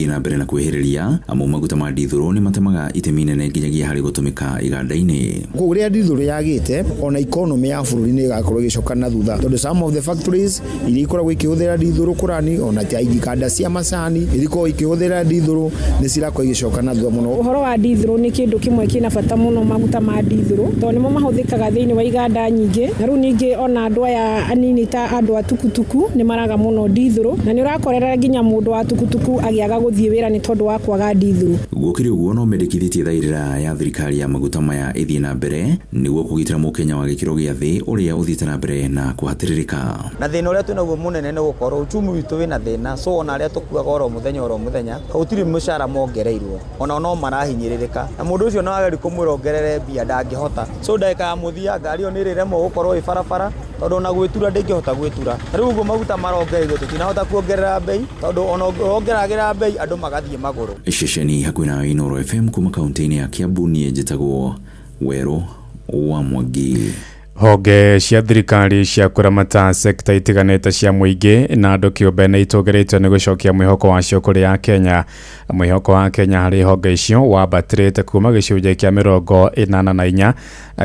Na mbere na kwĩhĩrĩria amu maguta ma ndithũrũ nĩ matemaga itemi inene nginyagia harĩ gũtũmĩka iganda-inĩ. Koguo rĩrĩa ndithũrũ yagĩte, ona economy ya bũrũri nĩ ĩgakorwo ĩgĩcoka na thutha, tondũ some of the factories iria ikoragwo ikĩhũthĩra ndithũrũ kũrani, ona ta iganda cia macani iria ikoragwo ikĩhũthĩra ndithũrũ, nĩ cirakorwo igĩcoka na thutha mũno. Ũhoro wa ndithũrũ nĩ kĩndũ kĩmwe kĩna bata mũno, maguta ma ndithũrũ, tondũ nĩmo mahũthĩkaga thĩinĩ wa iganda nyingĩ. Na rĩu ningĩ ona andũ aya anini ta andũ a tukutuku nĩ maraga mũno ndithũrũ, na nĩ ũrakorera nginya mũndũ wa tukutuku agĩaga gũthiĩ wĩra nĩ tondũ wa kwaga ndithũrũ. Gũkĩrĩ ũguo, no mendekithĩtie thaĩrĩra ya thirikari ya maguta maya ĩthiĩ na mbere nĩguo kũgitĩra mũkenya wa gĩkĩro gĩa thĩ ũrĩa ũthiĩte na mbere na kũhatĩrĩrĩka. Na thĩna ũrĩa twĩnaguo mũnene nĩ gũkorwo uchumi witũ wĩna thĩna, so ona arĩa tũkuaga oro mũthenya oro mũthenya, gũtirĩ mũcara mongereirwo, ona no marahinyĩrĩrĩka, na mũndũ ũcio no ageria kũmwĩra ongerere mbia, ndangĩhota. So ndagĩka ya mũthia ngari ĩyo nĩ ĩrĩremwo gũkorwo ĩ barabara, tondũ ona gwĩtura ndĩngĩhota gwĩtura. Rĩu ũguo maguta marongereirwo, tũtinahota kuongerera bei, tondũ ona wongeragĩra bei andũ magathiĩ magũrũ. Ceceni hakuhĩ na Inooro FM kuma kaunti-inĩ ya Kiambu, niĩ njĩtagwo Werũ wa Mwangi. Honge cia thirikari cia kũramata sekta itiganĩte cia mũingĩ na andũ kĩũmbe nĩ itũgĩrĩtio nĩ gũcokia mwĩhoko wacio kũrĩ a Kenya. Mwĩhoko wa Kenya harĩ honge icio wambatĩrĩte kuma gĩcunjĩ kĩa 84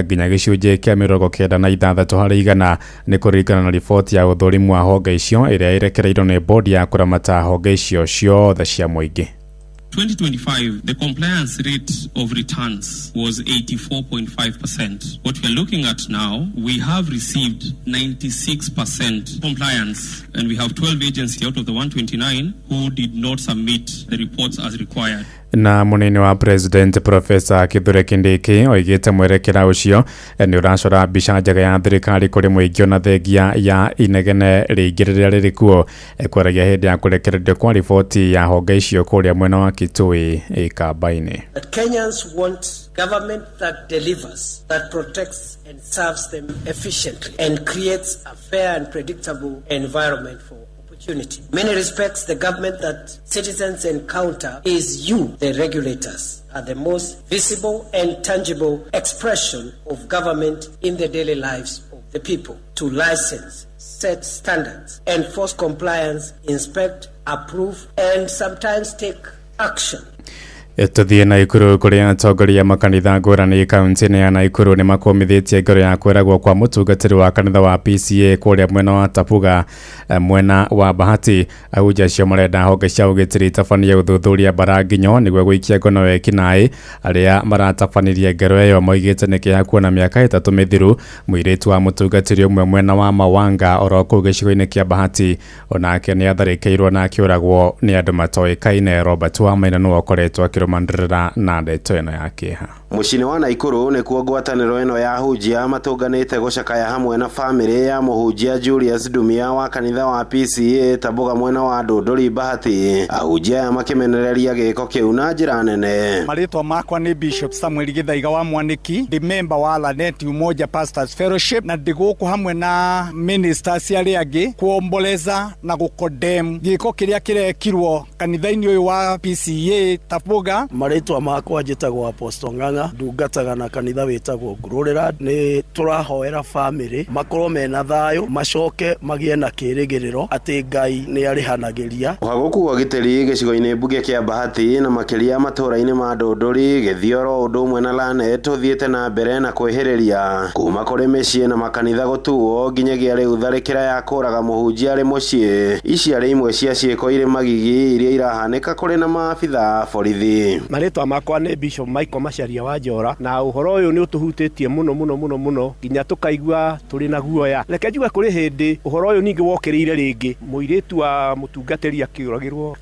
nginya gĩcunjĩ kĩa 96%, nĩ kũringana na riboti ya ũthũrimu wa honge icio ĩrĩa ĩrekereirio nĩ bodi ya kũramata honge icio ciothe cia mũingĩ. 2025, the compliance rate of returns was 84.5%. What we are looking at now, we have received 96% compliance, and we have 12 agencies out of the 129 who did not submit the reports as required. Na munini wa President Professor Kithure Kindiki oigĩte mwerekera ũcio nĩ ũracora mbica njega ya thirikari kũrĩ mũingĩ, ona thengia ya inegene rĩingĩ rĩrĩa rĩrĩ kuo. Kwaragia hĩndĩ ya kũrekererio kwa riboti ya honge icio kũrĩa mwena wa Kitui Ikamba-inĩ. That Kenyans want government that delivers, that protects and serves them efficiently, and creates a fair and predictable environment for opportunity. In many respects, the government that citizens encounter is you, the regulators, are the most visible and tangible expression of government in the daily lives of the people. To license, set standards, enforce compliance, inspect, approve, and sometimes take action. Tũthiĩ Naikuru, kũrĩa atongoria makanitha ngũrani kaunti-inĩ ya Naikuru nĩ makũmithĩtie ngoro ya kwĩragwo kwa mũtungatĩri wa kanitha wa PCA kũrĩa mwena wa Tapuga, mwena wa Bahati. Ahunjia acio marenda honge cia ũgitĩri itabanie ũthuthuria mbaranginyo nĩguo gũikia ngono ekinaĩ arĩa maratabanirie ngero ĩyo. Moigĩte nĩ kĩeha kuona mĩaka 3 mĩthiru mũirĩtu wa mũtungatĩri ũmwe mwena wa Mawanga oro kũu gĩcigo-inĩ kĩa Bahati onake nĩ atharĩkĩirwo na akĩũragwo nĩ andũ matoĩkaine. Robert Wamaina nĩwe ũkoretwo akĩrũmanĩrĩra na ndeto ĩno ya kĩeha. Mũciĩ-inĩ wa Naikuru nĩkuo ngwatanĩro ĩno ya ahunjia matũnganĩte gũcakaya hamwe na bamĩrĩ ya mũhunjia Julius Ndumia wa kanitha wa PCA Tabuga, mwena wa Ndũndũri Bahati. Ahunjia aya makĩmenereria gĩko kĩu na njĩra nene. Marĩtwa makwa nĩ Bishop Samuel Gĩthaiga wa Mwaniki, ndĩ member wa Lanet Umoja Pastors Fellowship, na ndĩ gũkũ hamwe na ministers arĩa angĩ kuomboleza na gũkondem gĩko kĩrĩa kĩrekirwo kanitha-inĩ ũyũ wa PCA Tabuga. Marĩtwa makwa njĩtagwo Apostle Ng'ang'a, ndungataga na kanitha wĩtagwo Ngũrũrĩra. Nĩ tũrahoera famĩlĩ makorwo mena thayũ, macoke magĩe na kĩrĩgĩrĩro atĩ Ngai nĩ arĩhanagĩria. Ũhagũku wa ũgitĩri gĩcigo-inĩ mbunge kĩa Bahati na makĩria matũũra-inĩ ma Ndũndũri, Gĩthioro ũndũ ũmwe na Lanet ũthiĩte na mbere na kwĩhĩrĩria kuma kũrĩ mĩciĩ na makanitha gũtuo nginyagia rĩu tharĩkĩra ya kũraga mũhunjia arĩ mũciĩ. Ici arĩ imwe cia ciĩko irĩ magigi iria irahanĩka kũrĩ na maabitha a borithi. Marĩtwa makwa nĩ Bishop Michael Macharia wa Njora, na ũhoro ũyũ nĩ ũtũhutĩtie mũno mũno mũno mũno nginya tũkaigua tũrĩ na guoya. Reke njuge kũrĩ hĩndĩ ũhoro ũyũ ningĩ wokĩrĩire rĩngĩ, mũirĩtu wa mũtungatĩri akĩũragĩrwo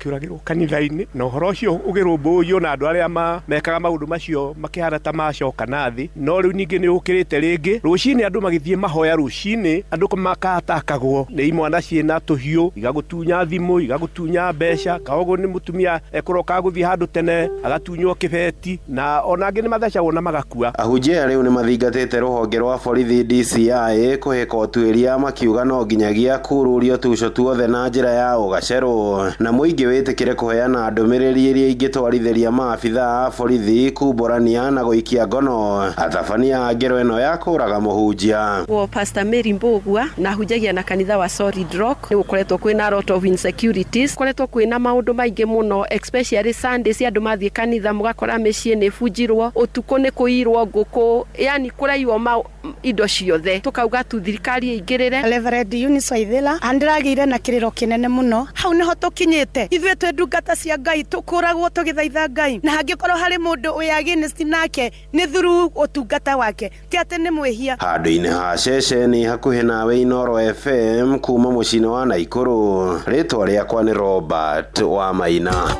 kanitha-inĩ, na ũhoro ũcio ũgĩrũmbũiyo na andũ arĩa mekaga maũndũ macio makĩhana ta macoka na thĩ. No rĩu ningĩ nĩ ũkĩrĩte rĩngĩ, rũcinĩ andũ magĩthiĩ mahoya, rũcinĩ andũ makatakagwo nĩ imwana ciĩna tũhiũ, igagũtunya thimũ, igagũtunya mbeca, kaogo nĩ mũtumia ekũroka gũthiĩ handũ tene Agatunywo kĩbeti, na ona angĩ nĩ mathecagwo na magakua. Ahunjia rĩu nĩmathingatĩte rũhonge rwa borithi DCI kũhĩka ũtuĩria, makiuga no nginyagia kururio tuco tuothe na njĩra ya ũgacerũ na mũingĩ wĩtĩkĩre kũheana ndũmĩrĩri iria ingĩtwarithĩria maabitha a borithi kumborania na gũikia ngono atabania a ngero ĩno ya kũraga mũhunjia. Wo Pastor Mary Mbugua na hunjagia na kanitha wa Solid Rock. Nĩ gũkoretwo kwĩna lot of insecurities, koretwo kwĩna maũndũ maingĩ mũno, especially Sundays andũ mathiĩ kanitha mũgakora mĩciĩ nĩ ĩbunjirwo, ũtukũ nĩ kũirwo ngũkũ, yani kũraiywo indo ciothe. Tukauga tu thirikari ĩingĩrĩre. Reverend Eunice Waithera andĩragĩire na kĩrĩro kĩnene mũno. Hau nĩho tũkinyĩte ithuĩ twĩ ndungata cia Ngai, tũkũragwo tũgĩthaitha Ngai, na hangĩkorwo harĩ mũndũ wĩ against nake nĩ through ũtungata wake, ti atĩ nĩ mwĩhia. Handũ-inĩ ha ceceni hakuhĩ nawe Inooro FM kuma mũciĩ-inĩ wa Naikuru, rĩtwa rĩakwa nĩ Robert wa Maina.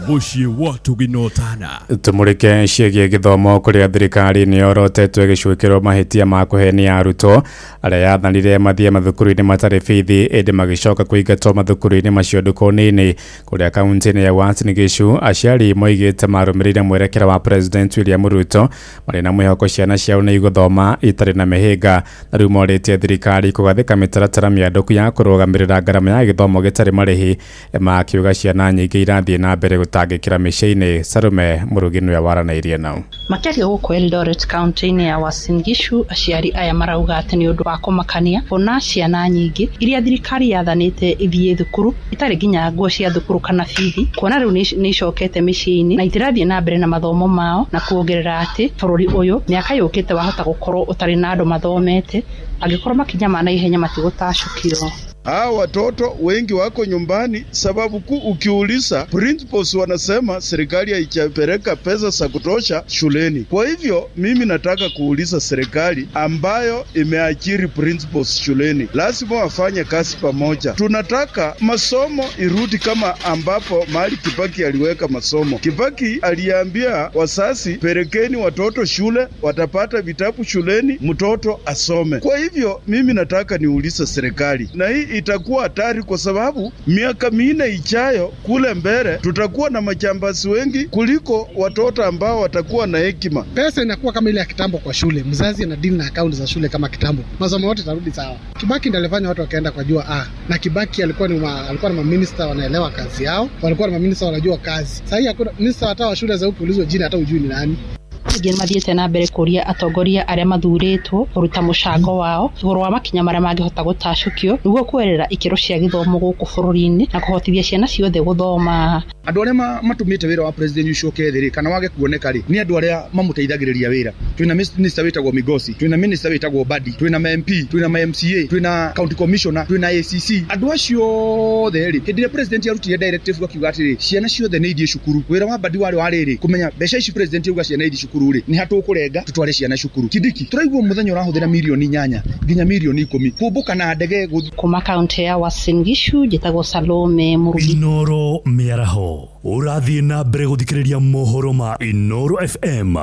Mũciĩ wa tũginotana. Tumurike ciĩgiĩ gĩthomo kũrĩa thirikari nĩ yorotetwo ĩgĩcuĩkĩrwo mahĩtia ma kũhenia arutwo arĩa yathanire mathiĩ mathukuru-inĩ matarĩ bithi, ĩndĩ magĩcoka kũingatwo mathukuru-inĩ macio ndukũ nini. Kũrĩa kaunti-inĩ ya Uasin Gishu, aciari moigĩte marũmĩrĩire mwerekera wa President William Ruto marĩ na mwĩhoko ciana ciao nĩ igũthoma itarĩ na mĩhĩnga, na rĩu morĩtie thirikari kũgathĩka mĩtaratara mĩandũku ya kũrũgamĩrĩra ngarama ya gĩthomo gĩtarĩ marĩhi, makiuga ciana nyingĩ irathiĩ na mbere gũtangĩkĩra mĩciĩ-inĩ. Salome Mũrugi nĩwe waranĩirie nao. Makĩaria gũkũ Eldoret kaunti-inĩ ya Uasin Gishu, aciari aya marauga atĩ nĩ ũndũ wa kũmakania kuona ciana nyingĩ iria thirikari yathanĩte ithiĩ thukuru itarĩ nginya nguo cia thukuru kana bithi, kuona rĩu nĩ icokete mĩciĩ-inĩ na itirathiĩ na mbere na mathomo mao, na kuongerera atĩ bũrũri ũyũ mĩaka yũkĩte wahota gũkorwo ũtarĩ na andũ mathomete angĩkorwo makinya ma naihenya matigũtacũkirwo. Hawa watoto wengi wako nyumbani sababu kuu, ukiuliza principals wanasema serikali haijapeleka pesa za kutosha shuleni. Kwa hivyo mimi nataka kuuliza serikali ambayo imeajiri principals shuleni, lazima wafanye kazi pamoja. Tunataka masomo irudi kama ambapo mahali Kibaki aliweka masomo. Kibaki aliambia wazazi, pelekeni watoto shule, watapata vitabu shuleni, mtoto asome. Kwa hivyo mimi nataka niulize serikali, na hii itakuwa hatari kwa sababu miaka 4 ijayo kule mbele tutakuwa na majambazi wengi kuliko watoto ambao watakuwa na hekima. Pesa inakuwa kama ile ya kitambo kwa shule, mzazi ana deal na account za shule kama kitambo, masomo yote tarudi sawa. Kibaki ndiye alifanya watu wakaenda kwa jua na Kibaki alikuwa na maminister wanaelewa kazi yao, walikuwa na maminister wanajua kazi. Sasa hakuna minister hata wa shule za huko ulizwe jina hata ujui ni nani. Ningĩ mathiĩte na mbere kũria atongoria arĩa mathurĩtwo kũruta mũcango wao igũrũ wa makinya marĩa mangĩhota gũtacũkio nĩguo kwerera ikĩro cia gĩthomo gũkũ bũrũri-inĩ na kũhotithia ciana ciothe gũthoma. Andũ arĩa matũmĩte wĩra wa president ucoke thĩ rĩ, kana wage kuoneka rĩ, nĩ andũ arĩa mamũteithagĩrĩria wĩra. Twĩna minister wĩtagwo Migosi, twĩna minister wĩtagwo Badi, twĩna MP, twĩna MCA, twĩna county commissioner, twĩna ACC. Andũ acio othe rĩ, hĩndĩ ĩrĩa president arutire directive akiuga atĩrĩ, ciana ciothe nĩ ithiĩ cukuru, wĩra wa Badi warĩ wa rĩrĩ, kũmenya mbeca ici president auga ciana ithiĩ cukuru rĩ, nĩ hatũkũrenga tutware ciana cukuru. Kindiki tũraigua mũthenya ũrahũthĩra mirioni 8 nginya mirioni 10 kũmbũka na ndege. Kuma kaunti ya Uasin Gishu, njĩtagwo Salome Mũrugi. Inooro mĩaraho ũrathiĩ na mbere gũthikĩrĩria mohoro ma Inooro FM.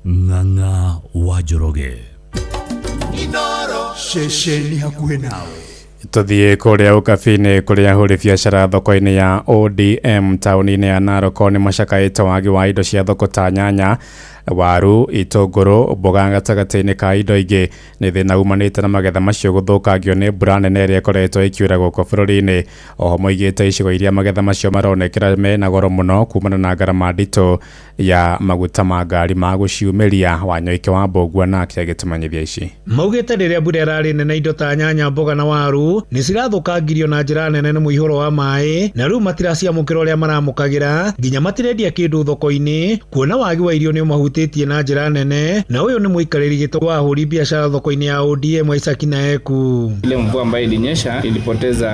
Ng'ang'a wa Njoroge. Inooro ceceni hakuhĩ nawe. Tuthiĩ kũrĩa ũkabi-inĩ kũrĩa ahũri biacara thoko-inĩ ya ODM taũni-inĩ ya Narok nĩ macakaĩte wagi wa indo cia thoko ta nyanya, waru, itũngũrũ, mboga gatagatĩ-inĩ ka indo ingĩ. Nĩ thĩna umanĩte na magetha macio gũthũkangio nĩ mbura nene ĩrĩa ĩkoretwo ĩkiura gũkũ bũrũri-inĩ. Oho moigĩte icigo iria magetha macio maronekera mena goro mũno kumana na ngarama nditũ ya maguta ma ngari ma gũciumĩria. Wanyoike wa Mbũgua nake agĩtũmenyithia ici. Maugĩte rĩrĩa mbura ĩrarĩ nene indo ta nyanya, mboga na waru nĩ cirathũkangirio na njĩra nene nĩ mũihũro wa maĩ, na rĩu matiraciamũkĩra ũrĩa maramũkagĩra, nginya matirendia kĩndũ thoko-inĩ, kuona wagi wa irio nĩ ũmahutĩtie na njĩra nene. Na ũyũ nĩ mũikarĩri gĩtĩ wa ahũri biacara thoko-inĩ ya ODM Isaac Naeku. Ile mvua ambayo ilinyesha ilipoteza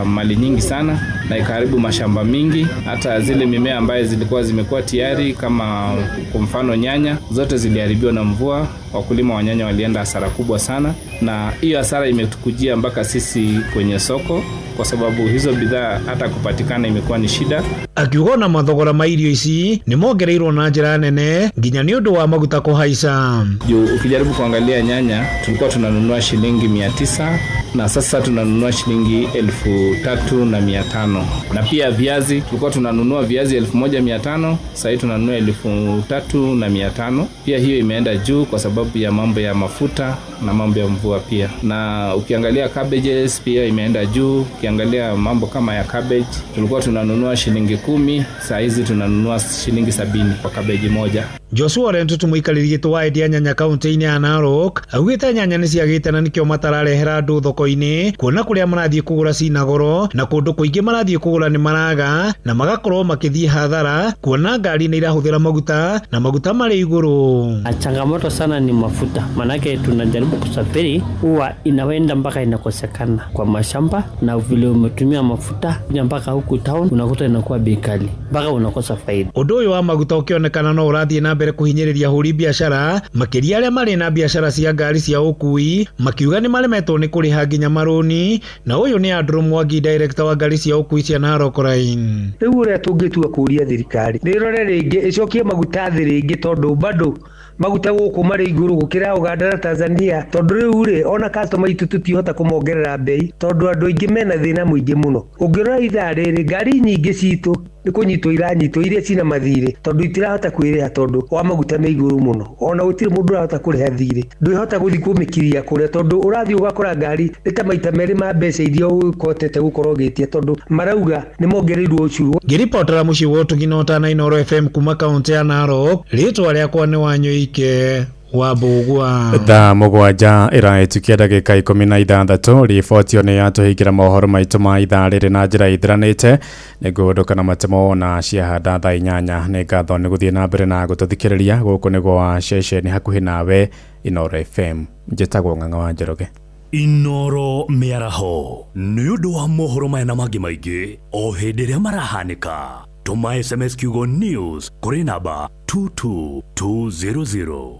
mali nyingi sana na ikaharibu mashamba mingi, hata zile mimea ambayo zilikuwa zimekuwa tayari kama kwa mfano nyanya zote ziliharibiwa na mvua. Wakulima wa nyanya walienda hasara kubwa sana, na hiyo hasara imetukujia mpaka sisi kwenye soko kwa sababu hizo bidhaa hata kupatikana imekuwa ni shida. Akiuga na mathogora ma irio ici ni mongereirwo na njĩra nene nginya nĩ ũndũ wa maguta kũhaica. Juu ukijaribu kuangalia nyanya tulikuwa tunanunua shilingi 900 na sasa tunanunua shilingi 3,500. 5,000. Na pia viazi, tulikuwa tunanunua viazi 1,500, sasa hivi tunanunua 3,500. Pia hiyo imeenda juu kwa sababu ya mambo ya mafuta na mambo ya mvua pia. Na ukiangalia cabbages pia imeenda juu. Ukiangalia mambo kama ya cabbage, tulikuwa tunanunua shilingi 10, saa hizi tunanunua shilingi 70 kwa cabbage moja. Joshua Olentutu mũikarĩri gĩtĩ wa endia nyanya kaunti-inĩ ya Narok augĩte nyanya nĩ ciagĩte na nĩkĩo matararehera andũ thoko-inĩ kuona kũrĩa marathiĩ kũgũra cina goro na kũndũ kũingĩ marathiĩ kũgũra nĩ maraga na magakorwo makĩthiĩ hathara kuona ngari nĩ irahũthĩra maguta na maguta marĩ igũrũ. Changamoto sana ni mafuta, manake tunajaribu kusafiri huwa inawenda mpaka inakosekana kwa mashamba, na vile umetumia mafuta mpaka huku town unakuta inakuwa bei kali mpaka unakosa faida. Ũndũ ũyũ wa maguta ũkĩonekana no ũrathiĩ na mbere kũhinyĩrĩria ahũri biacara makĩria arĩa marĩ na biacara cia ngari cia ũkui makiuga nĩ maremetwo nĩ kũrĩha nginya marũni. Na ũyũ nĩ Andrew Mwangi, director wa ngari cia ũkui cia Narok Line. Rĩu ũrĩa tũngĩtua kũria thirikari nĩ ĩrore rĩngĩ ĩcokie maguta thĩ rĩngĩ, tondũ bado maguta gũkũ marĩ igũrũ gũkĩra Uganda na Tanzania, tondũ rĩu rĩ ona customer itũ tũtihota kũmongerera bei tondũ andũ aingĩ mena thĩna mũingĩ mũno. Ũngĩrora ithaa rĩrĩ ngari nyingĩ citũ nĩ kũnyitwo iranyitwo iria cina mathirĩ tondũ itirahota kwĩrĩha tondũ wa maguta me igũrũ mũno, ona gũtirĩ mũndũ ũrahota kũrĩha thirĩ, ndwĩhota gũthiĩ kũmĩkiria kũrĩa tondũ ũrathiĩ ũgakora ngari nĩ ta maita merĩ ma mbeca iria ũkotete gũkorwo ũgĩtia tondũ marauga nĩ mongereirwo ũcuru. Ngĩribotera mũciĩ wa ũtugi na ũtana Inooro FM kuma kaunti ya Narok, rĩtwa rĩakwa nĩ Wanyoike wa Mbũgua. Thaa 7 ĩrahĩtũkia ndagĩka 16 riboti ĩyo nĩ yatũhingĩra mohoro maitũ ma ithaa rĩrĩ na njĩra ĩthiranĩte. Nĩngũhũndũka na matemo na ciahanda thaa 8. Nĩ ngatho nĩ gũthiĩ na mbere na gũtũthikĩrĩria. Gũkũ nĩ gwa ceceni hakuhĩ nawe Inooro FM. Njĩtagwo Ng'ang'a wa Njoroge. Inooro mĩaraho nĩ ũndũ wa mohoro maya na mangĩ maingĩ o hĩndĩ ĩrĩa marahanĩka. Tũma SMS kiugo news kũrĩ namba 22200.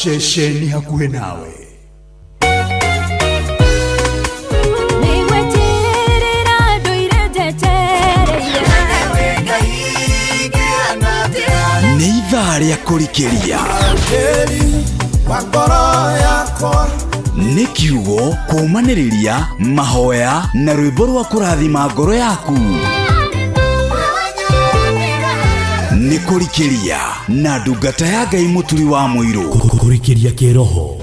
Ceceni hakuhĩ nawe. Nĩ ithaa rĩa kũrikĩria, nĩ kiugo kũũmanĩrĩria, mahoya na rwĩmbo rwa kũrathima ngoro yaku. Nĩ kũrikĩria na ndungata ya Ngai Mũturi wa Mũirũ. Kũrikĩria kĩroho.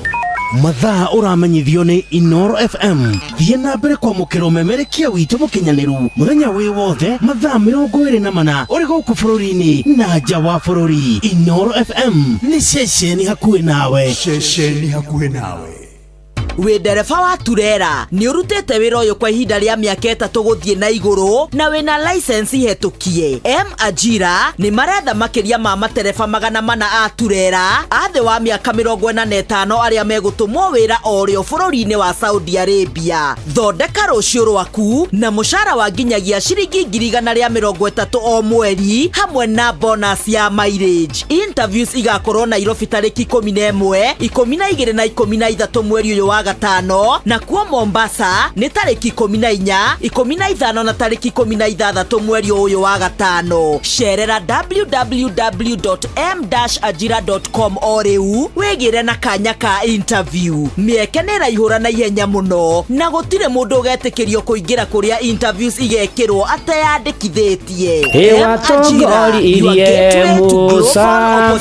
Mathaa ũramenyithio nĩ Inooro FM. Thiĩ na mbere kwamũkĩra ũmemerekia witũ mũkinyanĩru mũthenya wĩ wothe mathaa 24 ũrĩ gũkũ bũrũri-inĩ na nja wa bũrũri. Inooro FM nĩ ceceni hakuhĩ nawe. Ceceni hakuhĩ nawe. Wĩ ndereba wa turera nĩ ũrutĩte wĩra ũyũ kwa ihinda rĩa mĩaka 3 gũthiĩ na igũrũ na wĩna license hetũkie. M Ajira nĩ maretha makĩria ma matereba 400 a turera a thĩ wa mĩaka 45 arĩa megũtũmwo wĩra o rĩo bũrũri-inĩ wa Saudi Arabia. Thondeka rũciũ rwaku na mũcara wa nginyagia ciringi 130,000 o mweri hamwe na bonus ya mileage. Interviews igakorwo Nairobi tarĩki 11, 12 na 13 mweri ũyũ wa gatano, na kuo Mombasa nĩ tarĩki 14, 15 na tarĩki 16 mweri ũyũ wa gatano. Cerera www.m-ajira.com o rĩu wĩgĩre na kanya ka interview. Mĩeke nĩ ĩraihũra na ihenya mũno na gũtirĩ mũndũ ũgetĩkĩrio kũingĩra kũrĩa interviews igekĩrwo ateyandĩkithĩtie. Ĩwatongoririe Musa.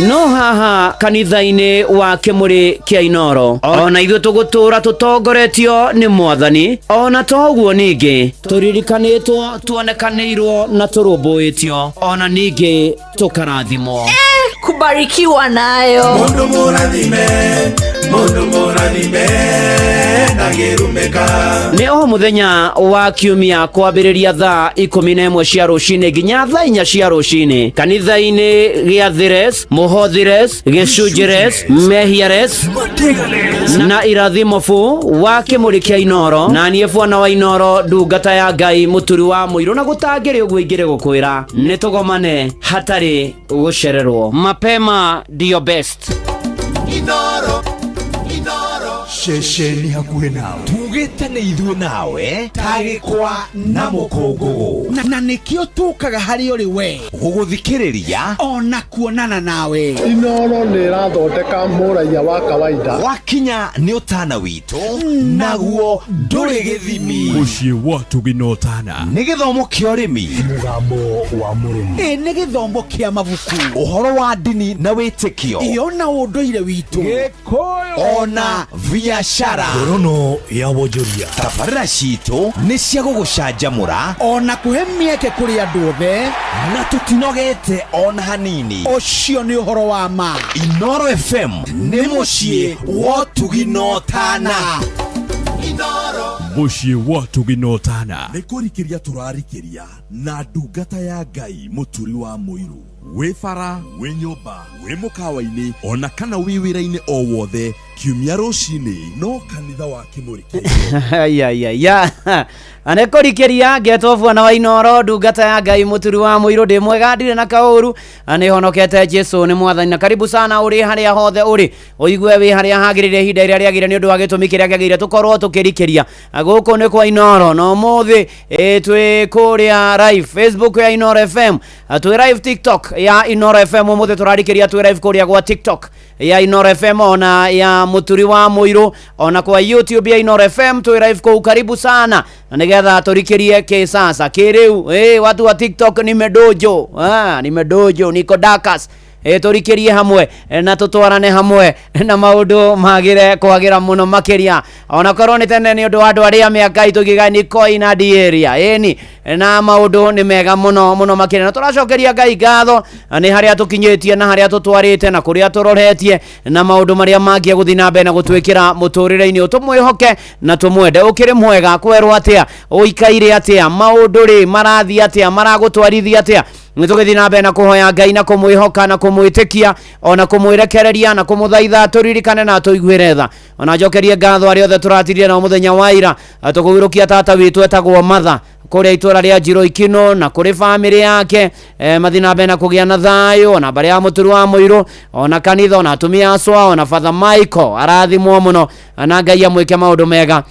No haha kanitha-inĩ wa kĩmũrĩ kĩa Inooro ona ithuĩ tũgũtũra tũtongoretio nĩ Mwathani, ona toguo ningĩ tũririkanĩtwo, tuonekanĩirwo na tũrũmbũĩtio, ona ningĩ tũkarathimwo. Kubarikiwa nayo. Mundu mũrathime, mundu mũrathime ndangĩrumĩka. Nĩ o mũthenya wa kiumia kwambĩrĩria thaa 11 cia rũcinĩ nginya thaa 4 cia rũcinĩ kanitha-inĩ gĩa Thires, Mũhothires, Gĩcunjĩres, Mehiares na Irathimo fu wa kĩmũrĩ kĩa Inooro. Na niĩ bwana wa Inooro, ndungata ya Ngai Mũturi wa Mũirũ, na gũtangĩrĩ ũguo ingĩrĩ gũkwĩra nĩ tũgomane hatarĩ gũcererwo. Mapema ndio best. Inooro, Inooro. Ceceni hakuhĩ nawe. Tugĩte nĩ ithuĩ nawe ta gĩkwa na mũkũngũgũ. Na nĩkĩo tũkaga harĩ ũrĩ we gũgũthikĩrĩria ona kuonana nawe. Inoro nĩ ĩrathondeka mũraiya wa kawaida. Wakinya nĩ ũtana witũ naguo ndũrĩ gĩthimi. Mũciĩ wa Tugina Ũtana. Nĩ gĩthomo kĩa ũrĩmi. Mũgambo wa mũrĩmi. Ĩ nĩ gĩthomo kĩa mabuku. Ũhoro wa ndini na wĩtĩkio. Ĩ ona ũndũire witũ. Gĩkũyũ ona biacara. Ngorono ya wonjoria. Tabarĩra citũ nĩ cia gũgũcanjamũra ona kũhe mĩeke kũrĩ andũ othe, na tũtinogete ona hanini. Ũcio nĩ ũhoro wa ma. Inoro FM nĩ mũciĩ wa ũtugi na ũtana. Mũciĩ wa Ũtugi na Ũtana. Nĩ kũrikĩria tũrarikĩria na ndungata ya Ngai mũturi wa mũiru. Wĩ bara, wĩ nyũmba, wĩ mũkawa-inĩ ona kana wĩ wĩra-inĩ o wothe kiumia rũcinĩ no kanitha wa Kĩmũrĩ. Ayayaya nä kå rikä ria ngetwo bwana wa Inoro, ndungata ya Ngai mũturi wa mũirũ. Ndĩ mwega, ndirĩ na kaũru, nĩ honokete. Jesu nĩ mwathani. Na karibu sana ũrĩ harĩa hothe ũrĩ, ũigue wĩ harĩa hagĩrĩire ihinda rĩrĩa rĩagĩrĩire nĩ ũndũ wa gĩtũmi kĩrĩa kĩagĩrĩire tũkorwo tũkĩrikĩria. Gũkũ nĩ kwa Inoro na ũmũthĩ twĩ kũrĩa live Facebook ya Inoro FM, twĩ live TikTok ya Inoro FM. Ũmũthĩ tũrarikĩria twĩ live kũrĩa gwa TikTok ya Inoro FM ona ya mũturi wa mũirũ, ona kwa YouTube ya Inoro FM twĩ live kũu. Karibu sana na nigetha tũrikĩrie kĩsasa kĩrĩu. Watu wa TikTok, nimedojo, nimedojo, niko Dakas. Tũrikĩrie hamwe na tũtwarane hamwe na maũndũ magĩre kwagĩra mũno makĩria, ona korwo nĩ tene nĩ ũndũ wa andũ arĩa mĩaka itũ ngĩga nĩ koina area ĩni, na maũndũ nĩ mega mũno mũno makĩria, na tũracokeria Ngai ngatho nĩ harĩa tũkinyĩtie na harĩa tũtwarĩte na kũrĩa tũroretie na maũndũ marĩa mangĩ gũthiĩ na mbere na gũtwĩkĩra mũtũrĩre-inĩ. Tũmwĩhoke na tũmwende. Ũkĩrĩ mwega kwerwo atĩa, ũikaire atĩa, maũndũ rĩ marathiĩ atĩa, maragũtwarithia atĩa? Nĩ tũgĩthiĩ na mbere na kũhoya Ngai na kũmwĩhoka na kũmwĩtĩkia ona kũmwĩrekereria na kũmũthaitha tũririkane na tũiguĩre tha. Ona njokerie ngatho arĩa othe tũratirie nao mũthenya wa ira tũkũhurũkia tata witũ etagwo Matha kũrĩa itũra rĩa Njiro Ikino na kũrĩ bamĩrĩ yake, mathiĩ na mbere na kũgĩa na thayũ, ona mbarĩ ya mũturi wa mũirũ, ona kanitha, ona atumia acwa, ona Father Michael arathimwo mũno na Ngai amwĩke maũndũ mega.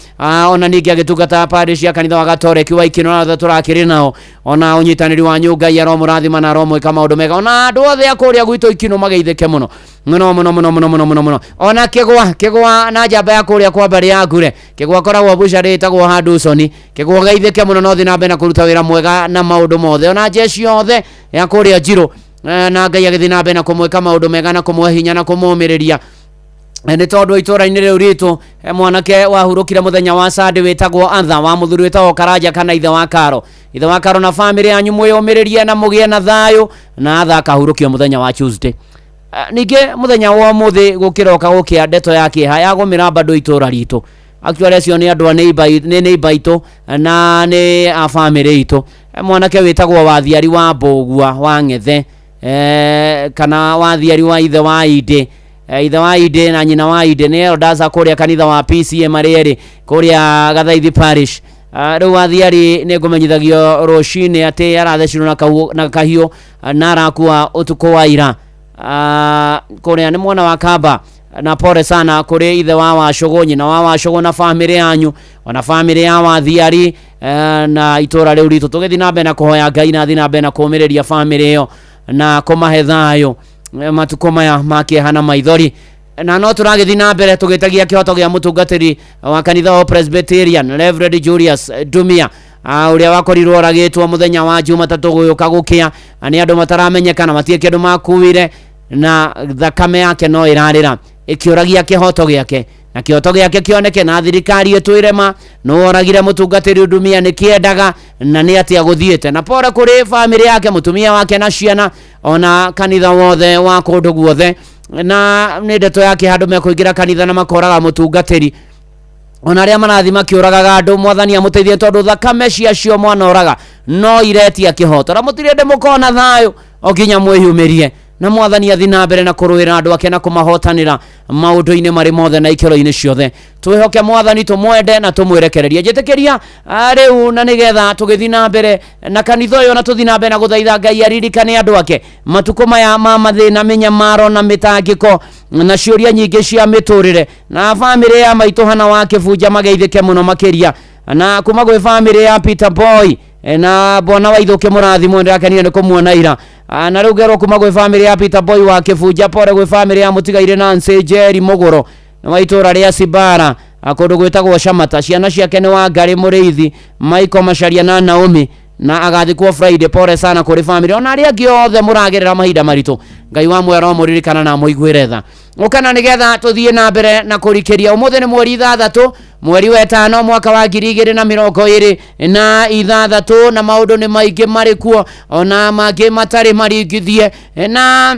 Ona ningĩ agĩtungata parish ya kanitha wa Gatoreki wa Ikino na othe tũrakĩrĩ nao, ona ũnyitanĩri wanyu Ngai aromũrathima na aromwĩka maũndũ mega, ona andũ othe a kũrĩa gwitũ Ikino mageithĩke mũno mũno mũno mũno mũno mũno mũno mũno. Ona kĩgwa kĩgwa na njamba ya kũrĩa kwa mbarĩ ya Ngure, kĩgwa koragwo bucarĩ ĩtagwo Handusoni, kĩgwa geithĩke mũno na ũthiĩ na mbere na kũruta wĩra mwega na maũndũ mothe, ona jeshi yothe ya kũrĩa Njirũ, na Ngai agĩthiĩ na mbere na kũmwĩka maũndũ mega na kũmũhe hinya na kũmũmĩrĩria. Nĩ tondũ itũra-inĩ rĩu ritũ mwanake wahurũkire mũthenya wa Sunday wĩtagwo Antha wa mũthuri wĩtagwo Karanja kana ithe wa Karo, ithe wa Karo na bamĩrĩ yanyu mwĩyũmĩrĩrie na mũgĩe na thayũ, na Antha akahurũkio mũthenya wa Tuesday. Ningĩ mũthenya wa ũmũthĩ gũkĩroka gũkĩa ndeto ya kĩeha ya gũmĩra bado itũra ritũ. Actually acio nĩ andũ a nĩ neighbor itũ na nĩ a bamĩrĩ itũ. Mwanake wĩtagwo Wathiari wa Mbũgua wa Ng'ethe, kana Wathiari wa ithe wa Inde, ithe wa Inde na nyina wa Inde nĩ elders kũrĩa kanitha wa PCA marĩ erĩ kũrĩa Gathaithi Parish. Rĩu Wathiari nĩ ngũmenyithagio rũcinĩ atĩ arathecirwo na kahiũ na arakua ũtukũ wa ira. Kũrĩa nĩ mwana wa Kamba, na pole sana kũrĩ ithe wa Wacũgũ, nyina wa Wacũgũ na bamĩrĩ yanyu, ona bamĩrĩ ya Wathiari, na itũra rĩu ritũ. Tũgĩthiĩ na mbere na kũhoya Ngai na thiĩ na mbere na kũũmĩrĩria bamĩrĩ ĩyo na kũmahe thayũ matukũ maya ma kĩeha na maithori. Na no tũragĩthiĩ na mbere tũgĩtagia kĩhoto gĩa mũtungatĩri wa kanitha wa Presbyterian Reverend Julius Ndumia, ũrĩa wakorirwo oragĩtwo mũthenya wa Jumatatũ gũgĩũka gũkĩa nĩ andũ mataramenyekana, matirĩ kĩndũ makuire, na thakame yake no ĩrarĩra ĩkĩũragia kĩhoto gĩake, na kĩhoto gĩake kĩoneke na thirikari ĩtwĩre ma nũ oragire mũtungatĩri Ndumia nĩ kĩendaga na nĩ atĩa gũthiĩte. Na pore kũrĩ bamĩrĩ yake, mũtumia wake na ciana, ona kanitha wothe wa kũndũ guothe. Na nĩ ndeto yake handũ mekũingĩra kanitha na makoraga mũtungatĩri, ona arĩa marathiĩ makĩũragaga andũ, mwathani amũteithie tondũ thakame ciacio mwana oraga no iretia kĩhoto, na mũtirĩ ndĩ mũkona thayũ o nginya mwĩyumĩrie. Na mwathani athi na mbere na kũrũĩra andũ ake na kũmahotanĩra maũndũ-inĩ marĩ mothe na ikĩro-inĩ ciothe. Twĩhoke mwathani, tũmwende na tũmwĩrekererie. Njĩtĩkĩria rĩu na nĩgetha tũgĩthiĩ na mbere na kanitha ũyũ na tũthiĩ na mbere na gũthaitha Ngai aririkane andũ ake matukũ maya ma mathĩna, mĩnyamaro na mĩtangĩko na ciũria nyingĩ cia mĩtũrĩre. Na bamĩrĩ ya maitũ Hana wa Kĩbunja mageithĩke mũno makĩria, na kuma gwĩ bamĩrĩ ya Peter Boy na bwana wa Ithũkĩ mũrathimwo, ndĩrakenire nĩ kũmuona ira. Na rĩu ngerwo kuma gwĩ bamĩrĩ ya Peter Boy wa Kĩbunja, pore gwĩ bamĩrĩ ya mũtigairĩ Nancy Njeri Mũgũro na wa itũra rĩa Sibara, kũndũ gwĩtagwo Shamata. Ciana ciake nĩ Wangarĩ Mũrĩithi, Michael Macharia na Naomi, na agathikwo Friday. Pore sana kũrĩ bamĩrĩ ona arĩa angĩ othe mũragerera mahinda maritũ. Ngai wa muoyo mũririkana na mũiguĩre tha. Ũkana nĩgetha tũthiĩ na mbere na kũrikĩria. Ũmũthĩ nĩ mweri 6 mweri wa 5 mwaka wa 2026, na maũndũ nĩ maingĩ marĩ kuo ona mangĩ matarĩ maringithie, na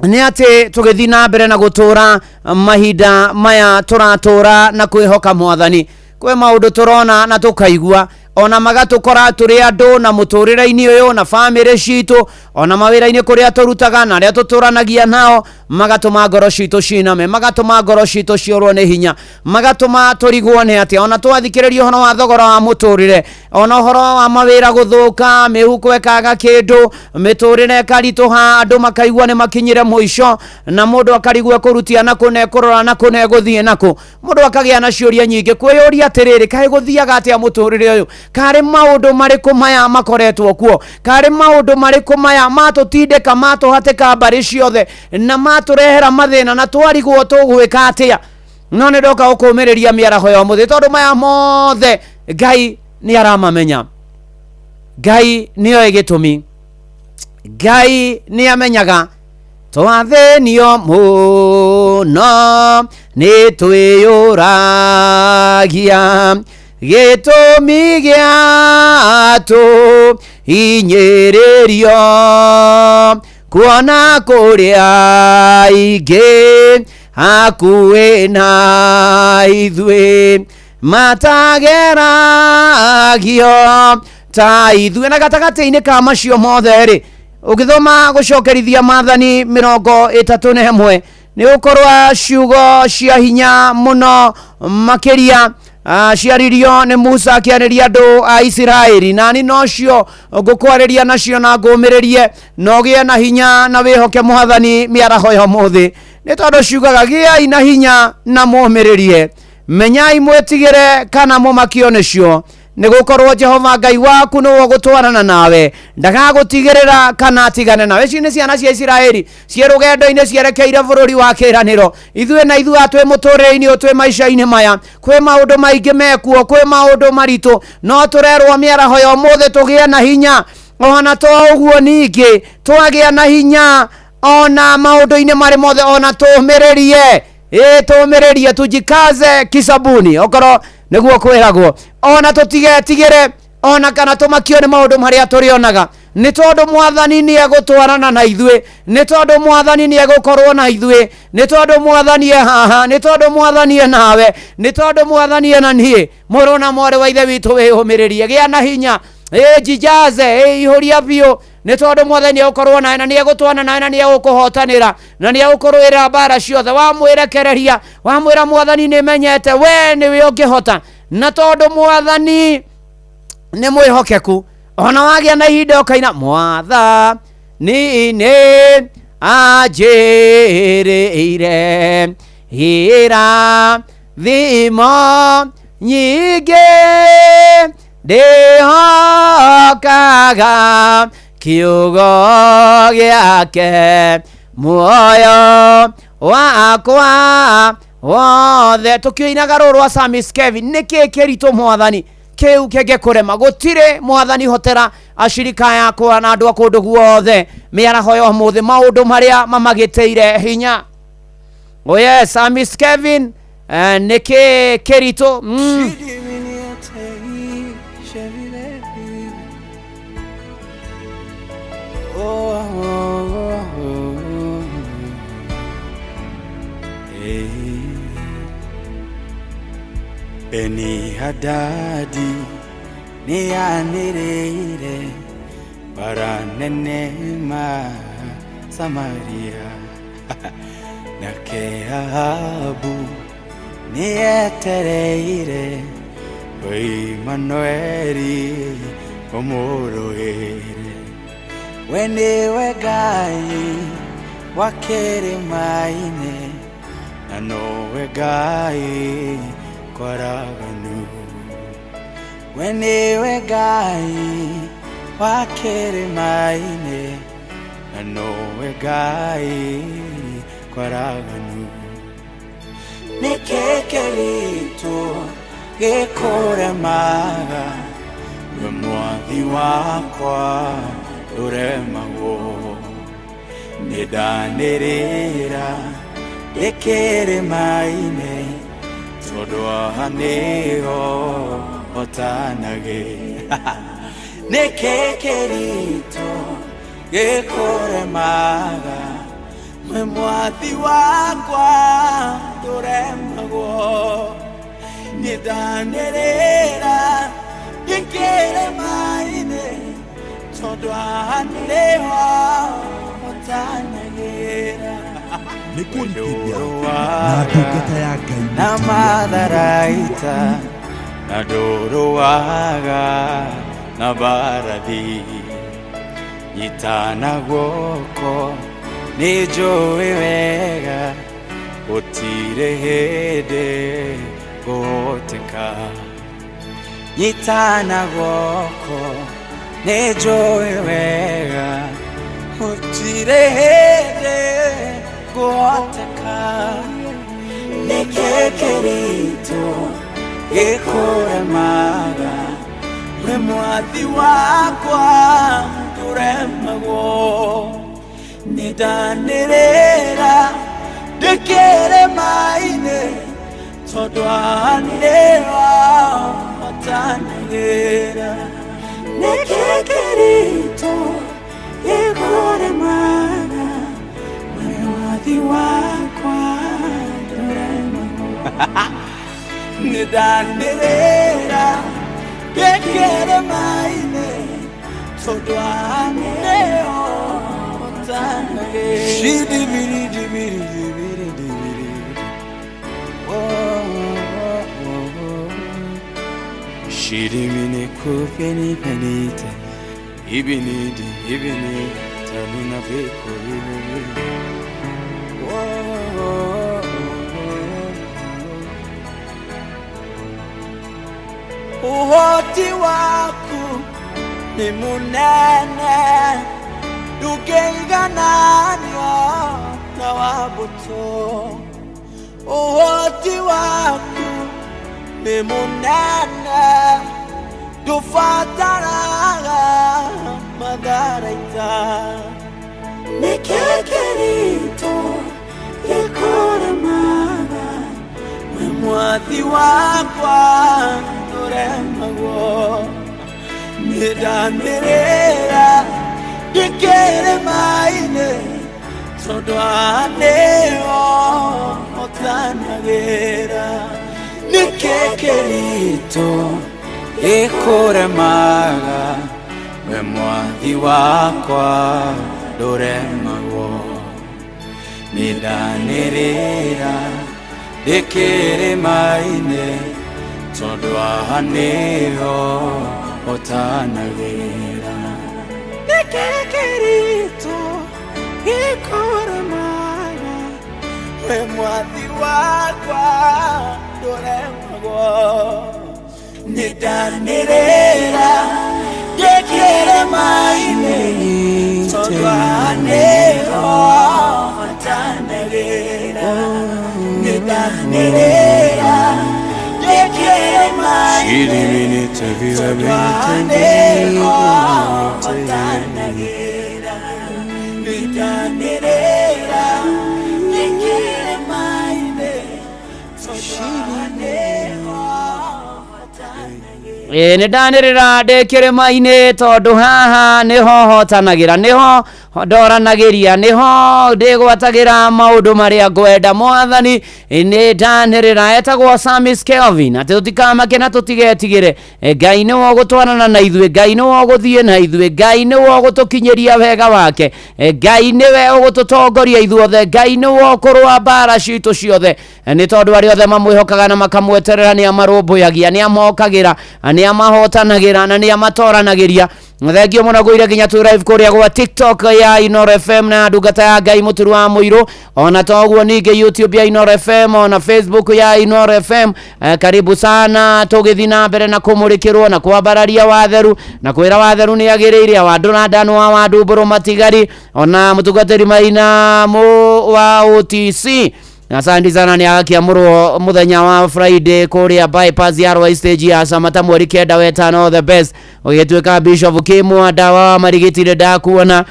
nĩ atĩ tũgĩthiĩ na mbere na gũtũra mahinda maya tũratũra na kwĩhoka mwathani. Kwĩ maũndũ tũrona na tũkaigua ona magatũkora tũrĩ andũ na mũtũrĩre-inĩ ũyũ na bamĩrĩ citũ ona mawĩra-inĩ kũrĩa tũrutaga na arĩa tũtũranagia nao, magatũma ngoro citũ ciname, magatũma ngoro citũ ciũrwo nĩ hinya, magatũma tũrigwo nĩ atĩa. Ona twathikĩrĩria ũhoro wa thogora wa mũtũrĩre, ona ũhoro wa mawĩra gũthũka, mĩhuko ĩkaga kĩndũ, mĩtũrĩre ĩkaritũha, andũ makaigua nĩ makinyire mũico, na mũndũ akarigwo ekũrutia nakũ na ekũrora nakũ na egũthiĩ nakũ. Mũndũ akagĩa na ciũria nyingĩ, kwĩyũria atĩrĩrĩ, kaĩ gũthiaga atĩa mũtũrĩre ũyũ? Karĩ maũndũ marĩkũ maya makoretwo kuo? Karĩ maũndũ marĩkũ maya matũtindĩka, matũhatĩka mbarĩ ciothe na matũrehera mathĩna, na twarigwo tũgwĩka atĩa? No nĩ ndoka gũkũmĩrĩria mĩaraho ya ũmũthĩ, tondũ maya mothe Ngai nĩ aramamenya. Ngai nĩoĩ gĩtũmi, Ngai nĩ amenyaga. Twathĩnio mũno nĩ twĩyũragia gĩtũmi gĩa tũhinyĩrĩrio, kuona kũrĩa ingĩ hakuhĩ na ithuĩ matageragio ta ithuĩ. Na gatagatĩ-inĩ ka macio mothe rĩ, ũgĩthoma gũcokerithia maathani 31 nĩ ũkorwa ciugo cia hinya mũno makĩria ciaririo nĩ Musa akĩarĩria andũ a Isiraeli. Nani nocio ngũkwarĩria nacio na ngũmĩrĩrie na ũgĩe na hinya na wĩhoke mwathani mĩaraho ya ũmũthĩ, nĩ tondũ ciugaga gĩai na hinya na mũmĩrĩrie, menyai mwĩtigĩre kana mũmakio nĩcio, nĩ gũkorwo Jehova Ngai waku nĩwe ũgũtwarana nawe, ndagagũtigĩrĩra kana atigane nawe. Ici nĩ ciana cia Isiraeli ciĩ rũgendo-inĩ cierekeire bũrũri wa kĩĩranĩro. Ithuĩ na ithuĩ twĩ mũtũrĩre-inĩ ũyũ, twĩ maica-inĩ maya, kwĩ maũndũ maingĩ mekuo, kwĩ maũndũ maritũ, no tũrerwo mĩaraho ya ũmũthĩ tũgĩe na hinya. Ona to ũguo ningĩ twagĩa na hinya ona maũndũ-inĩ marĩ mothe, ona tũmĩrĩrie, tũmĩrĩrie, tujikaze kisabuni, okorwo nĩguo kwĩragwo, ona tũtigetigĩre ona kana tũmakio nĩ maũndũ marĩa tũrĩonaga, nĩ tondũ mwathani nĩ egũtwarana na ithuĩ, nĩ tondũ mwathani nĩ egũkorwo na ithuĩ, nĩ tondũ mwathani e haha, nĩ tondũ mwathani e nawe, nĩ tondũ mwathani e na niĩ. Mũrũ na mwarĩ wa ithe witũ, wĩyũmĩrĩrie, gĩa na hinya, jijaze, ihũria biũ, nĩ tondũ mwathani egũkorwo nawe na nĩ egũtwana nawe na nĩ egũkũhotanĩra na nĩ egũkũrũĩrĩra mbara ciothe. Wamwĩrekereria, wamwĩra mwathani nĩ menyete we nĩwe ũngĩhota, na tondũ mwathani nĩ mwĩhokeku, ona wagĩa na ihinda ũkaina mwathani nĩ anjĩrĩire irathimo nyingĩ, ndĩhokaga kiugo gĩake muoyo wakwa wothe. Tũkĩinaga rũrũ rwa Samis Kevin, nĩkĩ kĩritũ mwathani kĩu kĩngĩkũrema? Gũtirĩ mwathani hotera ashirika yakwa na andũ a kũndũ guothe mĩaraho ya ũmũthĩ maũndũ marĩa mamagĩtĩire hinya. Oh yes, Samis Kevin, nĩkĩ kĩritũ? Beni Hadadi nĩyanĩrĩire bara nene Maceria. Samaria nake Ahabu nĩetereire Imanueli ũmũrũĩre. We nĩwe Ngai wa kĩrĩma-inĩ na nowe Ngai kwaraganu. We nĩwe Ngai wa kĩrĩma-inĩ na nowe Ngai kwaraganu. Nĩkĩ kĩritũ gĩkũremaga we mwathi wakwa ndũremagwo. Nĩndanĩrĩra ndĩ kĩrĩma-inĩ tondũ haha nĩho hotanagĩra. Nĩkĩ kĩritũ gĩkũremaga we mwathi wakwa ndũremagwo. Nĩndanĩrĩra ndĩ kĩrĩma-inĩ tondũ haha nĩho hotanagĩra. Nĩ kũrikithia na ndungata ya Ngai na matharaita na ndũrũaga na mbarathi. Nyitana guoko nĩ njũĩ wega gũtirĩ hĩndĩ ngũhoteka. Nyitana guoko nĩ njũĩ wega gũtirĩ hĩndĩ ngũhoteka. Nĩkĩ kĩritũ gĩkũremaga we mwathi wakwa ndũremagwo. Nĩndanĩrĩra ndĩ kĩrĩma-inĩ tondũ haha nĩho hotanagĩra. Nĩkĩ kĩritũ gĩkũremaga we mwathi wakwa ndũremagwo. Nĩndanĩrĩra ndĩ kĩrĩma-inĩ tondũ haha nĩho hotanagĩra. Shidibiri-dibiri-dibiri-dibiri. Oh, oh, oh, oh. Shirimini kupeni penite ibinidi ibini tanuna beko ibini. Oh, oh, oh, oh. Ũhoti waku nĩ mũnene ndũngĩigananio na wa mbũtũ. Ũhoti waku nĩ mũnene ndũbataraga matharaita. Nĩkĩ kĩritũ gĩkũremaga we mwathi wakwa ndũremagwo. Nĩndanĩrĩra ndĩ kĩrĩma-inĩ tondũ haha nĩho hotanagĩra. Nĩkĩ kĩritũ gĩkũremaga we mwathi wakwa ndũremagwo. Nĩndanĩrĩra ndĩ kĩrĩma-inĩ tondũ haha nĩho hotanagĩra. Nĩkĩ kĩritũ gĩkũremaga we mwathi wakwa ndũremagwo. Nĩndanĩrĩra ndĩ kĩrĩma-inĩ tondũ haha nĩho hotanagĩra. Nĩndanĩrĩra ndĩ kĩrĩma-inĩ tondũ haha nĩho hotanagĩra. Nĩndanĩrĩra ndĩ kĩrĩma-inĩ tondũ haha nĩho hotanagĩra. Ĩ nĩ ndanĩrĩra ndĩ kĩrĩma-inĩ tondũ haha nĩho hotanagĩra, nĩho Ndoranagĩria nĩho ndĩgwatagĩra maũndũ marĩa ngwenda mwathani nĩ ndanĩrĩra. Etagwo Samis Kelvin atĩ tũtikamake na tũtigetigĩre, Ngai nĩwe ũgũtwarana na ithuĩ, Ngai nĩwe ũgũthiĩ na ithuĩ, Ngai nĩwe ũgũtũkinyĩria wega wake, Ngai nĩwe ũgũtũtongoria ithuothe, Ngai nĩwe ũkũrũa mbara citũ ciothe, nĩ tondũ arĩa othe mamwĩhokaga na makamweterera nĩ amarũmbũyagia, nĩ amokagĩra, nĩ amahotanagĩra na nĩ amatoranagĩria. Thengio mũno ngũire nginya twĩ live kũrĩa gwa TikTok ya Inooro FM na ndungata ya Ngai Mũturu wa Mũirũ, ona toguo ningĩ YouTube ya Inooro FM ona Facebook ya Inooro FM. Karibu sana tũgĩthiĩ na mbere na kũmũrĩkĩrwo na kwambararia watheru na kwĩra watheru nĩ agĩrĩire wandũ ndano wa wandumbũrũ matigari ona mũtungatĩri Maina mu wa OTC. Asante sana nĩ agakiamũrwo mũthenya wa Friday kũrĩa bypass ya Rwai stage ya Samata mweri 9 wetano the best ũgĩtuĩka Bishop Kĩmwanda wa Marigitire ndakuona.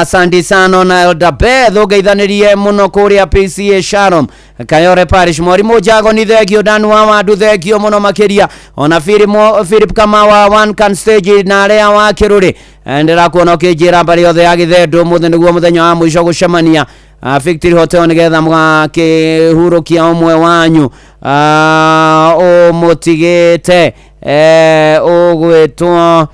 Asante sana na Elder Beth ũngeithanĩrie mũno kũrĩa PCA Shalom Kayore Parish. Mwarimũ Jago ni thengio, Dan wa Wandu thengio mũno makĩria, ona Philip Kamawa one can stage na arĩa wa Kĩrũrĩ ndĩrakuona ũkĩnjĩra mbarĩ yothe ya Gĩthendũ mũthĩ nĩguo mũthenya wa mũico gũcemania Victory Hotel nĩgetha mũgakĩhurũkia ũmwe wanyu ũmũtigĩte ũgwĩtwo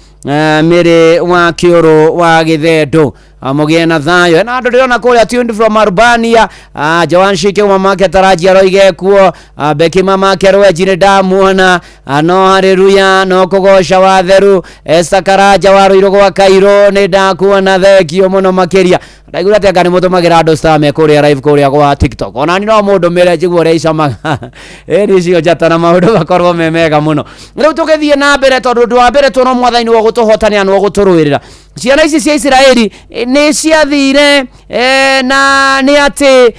Mĩrĩ wa Kĩũrũ wa Gĩthendũ mũgĩe na thayũ. Na andũ ndĩrona kũrĩa tuned from Albania, Joan Shike mamake tarajia roige kuo, Becky mamake Rwenji nĩ ndamuona, no haleluya no kũgoca watheru, Esther Karanja wa Rũirũ gwa Kairũ nĩ ndakuona, thengio mũno makĩria. Ndaigua atĩ anga nĩ mũtũmagĩra andũ star me kũrĩa live kũrĩa gwa TikTok, ona ni no mũndũ mĩre njiguo ũrĩa icamaga ĩni icio njata na maũndũ makorwo me mega mũno. Rĩu tũgĩthiĩ na mbere tondũ ũndũ wa mbere tuona mwathani nĩwe ũgũtũhotanĩra nĩwe ũgũtũrũĩrĩra. Ciana ici cia Isiraeli nĩ ciathire na nĩ atĩ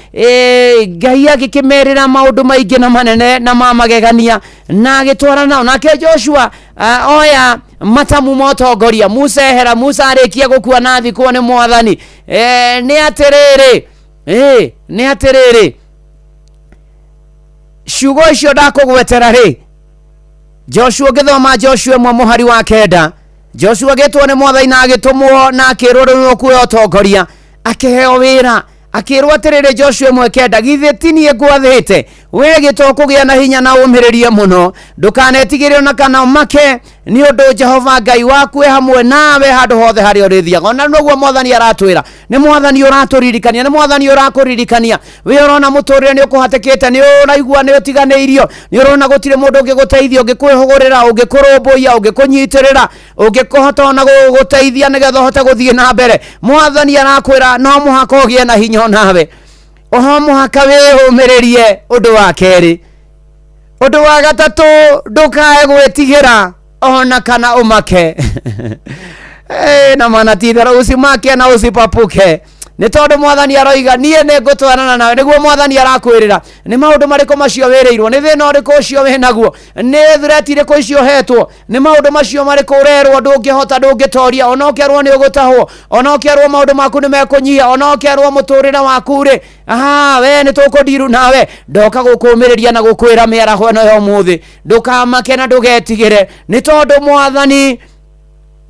Ngai agĩkĩmerĩra maũndũ maingĩ na manene na ma magegania na agĩtwara nao. Nake Joshua oya matamu ma ũtongoria, Musa ehera, Musa arĩkia gũkua na athikwo nĩ mwathani. Nĩ atĩrĩrĩ, nĩ atĩrĩrĩ, ciugo icio ndakũgwetera rĩ, Joshua ũngĩthoma Joshua 1 mũhari wa 9, Joshua agĩtwo nĩ mwathani na agĩtũmwo na akĩrwo rĩu nĩ ũkuoya ũtongoria, akĩheo wĩra, akĩrwo atĩrĩrĩ Joshua 1:9, githĩ ti niĩ ngwathĩte we gĩtwo kũgĩa na hinya na ũmĩrĩrie mũno, ndũkanetigĩre ona kana ũmake, nĩ ũndũ Jehova Ngai waku e hamwe nawe handũ hothe harĩa ũrĩthiaga. Ona noguo mwathani aratwĩra, nĩ mwathani ũratũririkania, nĩ mwathani ũrakũririkania. We ũrona mũtũrĩre nĩ ũkũhatĩkĩte, nĩ ũraigua nĩ ũtiganĩirio, nĩ ũrona gũtirĩ mũndũ ũngĩgũteithia, ũngĩkwĩhũgũrĩra, ũngĩkũrũmbũiya, ũngĩkũnyitĩrĩra, ũngĩkũhota ona gũgũteithia nĩgetha ũhote gũthiĩ na mbere. Mwathani arakwĩra no mũhaka ũgĩe na hinya onawe, oho mũhaka wĩyũmĩrĩrie. Ũndũ wa kerĩ, ũndũ wa gatatũ, ndũkae gwĩtigĩra ona kana ũmake. Na manatithera usimake na usipapuke, nĩ tondũ mwathani aroiga niĩ nĩ ngũtwarana nawe. Nĩguo mwathani arakwĩrĩra. Nĩ maũndũ marĩkũ macio wĩrĩirwo? Nĩ thĩna ũrĩkũ ũcio wĩnaguo? Nĩ threat irĩkũ icio ũhetwo? Nĩ maũndũ macio marĩkũ ũrerwo ndũngĩhota, ndũngĩtoria, ona ũkerwo nĩ ũgũtahwo, ona ũkerwo maũndũ maku nĩ mekũnyihia, ona ũkerwo mũtũrĩre waku rĩ, we nĩ tũkũndiru nawe. Ndoka gũkũmĩrĩria na gũkwĩra mĩaraho ĩno ya ũmũthĩ, ndũkamake na ndũgetigĩre, nĩ tondũ mwathani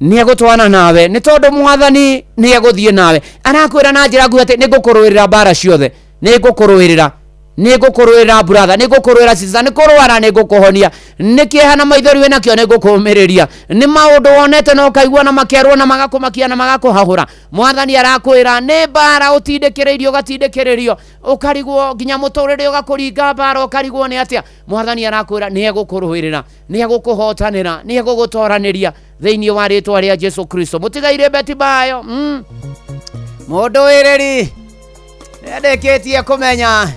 nĩ egũtwana nawe, nĩ tondũ mwathani nĩ egũthiĩ nawe. Arakwĩra na njĩra nguhĩ atĩ nĩ ngũkũrũĩrĩra mbara ciothe, nĩ ngũkũrũĩrĩra, nĩ ngũkũrũĩrĩra brother, nĩ ngũkũrũĩra sister, nĩ kũrwara nĩ ngũkũhonia, nĩ kĩeha na maithori wĩnakĩo nĩ ngũkũmĩrĩria, nĩ maũndũ wonete na ũkaigua na makerwo na magakũmakia na magakũhahũra. Mwathani arakwĩra nĩ mbara ũtindĩkĩrĩirio, ũgatindĩkĩrĩrio, ũkarigwo nginya mũtũrĩre ũgakũringa mbara, ũkarigwo nĩ atĩa. Mwathani arakwĩra nĩ egũkũrũĩrĩra, nĩ egũkũhotanĩra, nĩ egũgũtoranĩria thĩinĩ wa rĩtwa rĩa Jesu Kristo. Mũtigaire beti bayo mũndũ wĩrĩri nĩendĩkĩtie kũmenya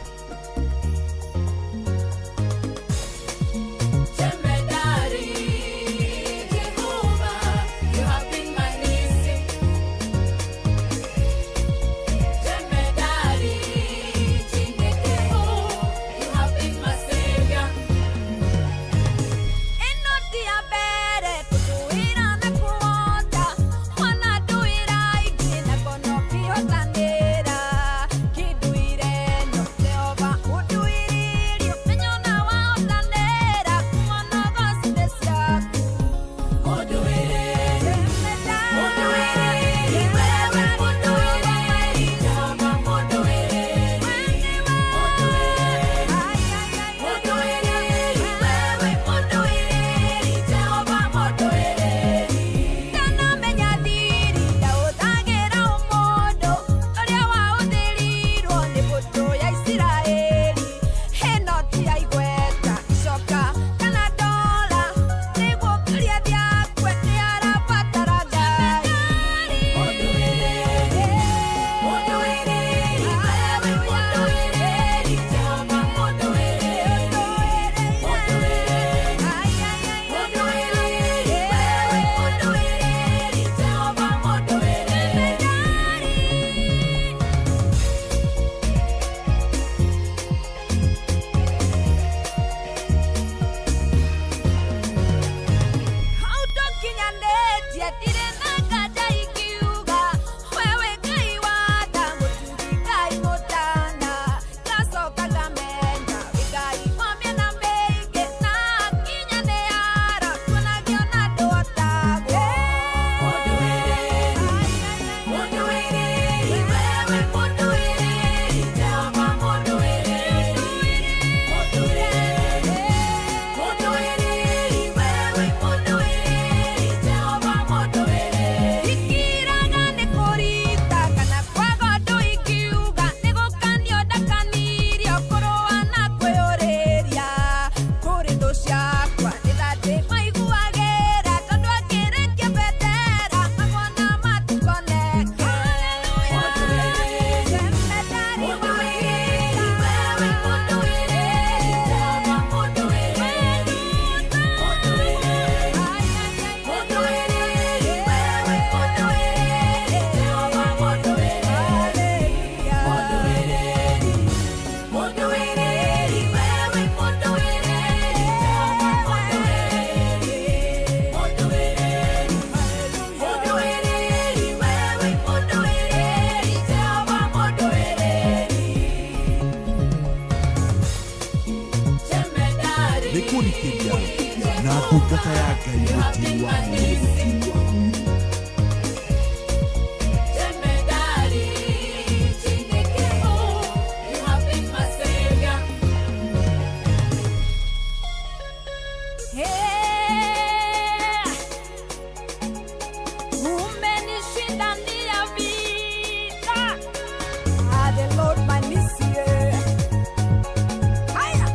Nĩ kũrikĩria na ndungata ya Ngai Mũtiri wa Mũirũ. Umenishindania vita. Ah, the Lord my Nissi. Haya.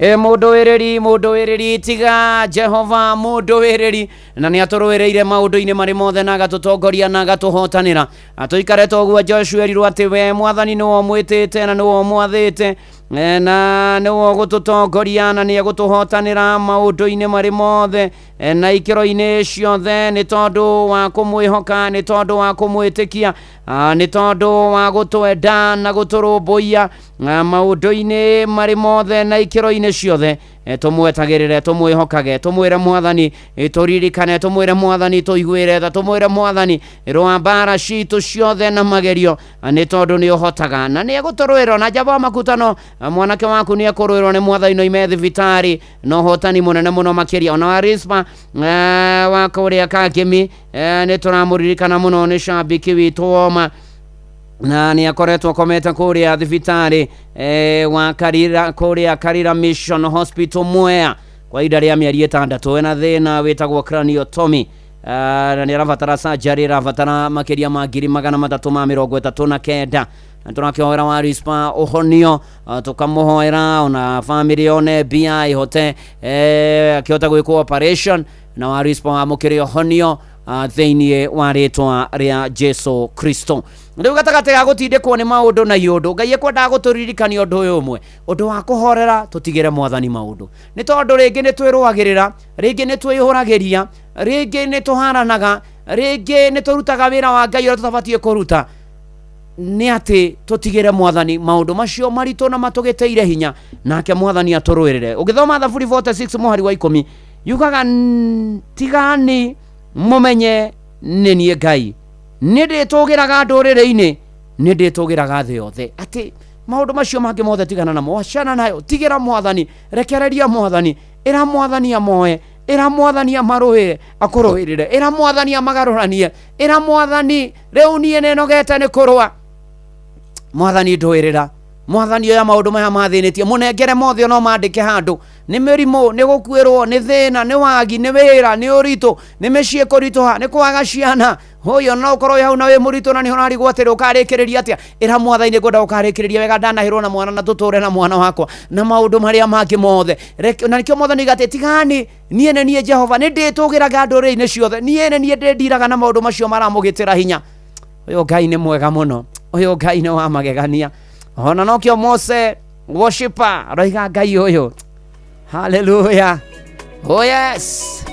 Ĩ mũndũĩrĩri mũndũĩrĩri tiga Jehova mũndũĩrĩri na nĩ atũrũĩrĩire maũndũ-inĩ marĩ mothe na agatũtongoria na agatũhotanĩra atũikare toguo Joshua erirwo atĩ we mwathani nĩwe ũmwĩtĩte na nĩwe ũmwathĩte na nĩwe ũgũtũtongoria na nĩ egũtũhotanĩra maũndũ-inĩ marĩ mothe na ikĩro-inĩ ciothe nĩ tondũ wa kũmwĩhoka nĩ tondũ wa kũmwĩtĩkia nĩ tondũ wa gũtwenda na gũtũrũmbũiya maũndũ-inĩ marĩ mothe na ikĩro-inĩ ciothe. Tũmwetagĩrĩre tũmwĩhokage tũmwĩre mwathani tũririkane tũmwĩre mwathani tũiguĩre tha tũmwĩre mwathani rũa mbara citũ ciothe na magerio nĩ tondũ nĩ ũhotaga na nĩ egũtũrũĩra na njamba wa makutano mwanake waku nĩ ekũrũĩrwo nĩ mwathani no ime thibitarĩ na ũhotani mũnene mũno makĩria ona wa Rispa wa kũrĩa Kakĩmi nĩ tũramũririkana mũno nĩ cambiki witũ woma na nĩ akoretwo akomete kũrĩa thibitarĩ wa Karira kũrĩa Karira Mission Hospital Mwea kwa ihinda rĩa mĩeri ĩtandatũ ena thĩna wĩtagwo craniotomy na nĩ arabatara surgery arabatara makĩria ma 339,000 na tũrakĩhoera wa Rispa ũhonio tũkamũhoera ona bamĩrĩ yone mbia ĩhote akĩhota gwĩkwo operation na wa Rispa wamũkĩre ũhonio thĩinĩ wa rĩtwa rĩa Jesu Kristo. Rĩu gatagatĩ ga gũtindĩkwo nĩ maũndũ na iũndũ Ngai ekwendaga gũtũririkania ũndũ ũyũ ũmwe ũndũ wa kũhorera tũtigĩre mwathani maũndũ nĩ tondũ rĩngĩ nĩ twĩrũagĩrĩra rĩngĩ nĩ twĩhũragĩria rĩngĩ nĩ tũharanaga rĩngĩ nĩ tũrutaga wĩra wa Ngai ũrĩa tũtabatiĩ kũruta nĩ atĩ tũtigĩre mwathani maũndũ macio maritũ na matũgĩtĩire hinya nake mwathani atũrũĩrĩre. Ũgĩthoma Thaburi 46 mũhari wa 10 yugaga tigani mũmenye nĩ niĩ Ngai nĩ ndĩtũgĩraga ndũrĩrĩ-inĩ nĩ ndĩtũgĩraga thĩ yothe atĩ maũndũ macio mangĩ mothe tigana namo wacana nayo tigĩra mwathani rekereria mwathani ĩra mwathani amoe ĩra mwathani amarũĩre akũrũĩrĩre ĩra mwathani amagarũranie ĩra mwathani rĩu niĩ nĩnogete nĩ kũrũa mwathani ndũĩrĩra mwathani oya maũndũ maya mathĩnĩtie mũnengere mothe no mandĩke handũ nĩ mĩrimũ nĩ gũkuĩrwo nĩ thĩna nĩ wagi nĩ wĩra nĩ ũritũ nĩ mĩciĩ kũritũha nĩ kwaga ciana ũyũ no ũkorwo wĩ hau na wĩ mũritũ na nĩ ũrarigwo atĩrĩ ũkarĩkĩrĩria atĩa ĩra mwathani ngwenda ũkarĩkĩrĩria wega ndanahĩrwo na mwana na tũtũre na mwana wakwa na maũndũ marĩa mangĩ mothe na nĩkĩo mwathani oiga atĩ tigani niĩ nĩ niĩ Jehova nĩ ndĩtũgĩraga ndũrĩrĩ-inĩ ciothe niĩ nĩ niĩ ndĩndiraga na maũndũ macio maramũgĩtĩra hinya ũyũ Ngai nĩ mwega mũno ũyũ Ngai nĩ wa magegania ona nokĩo Mose worshiper aroiga Ngai ũyũ haleluya oh yes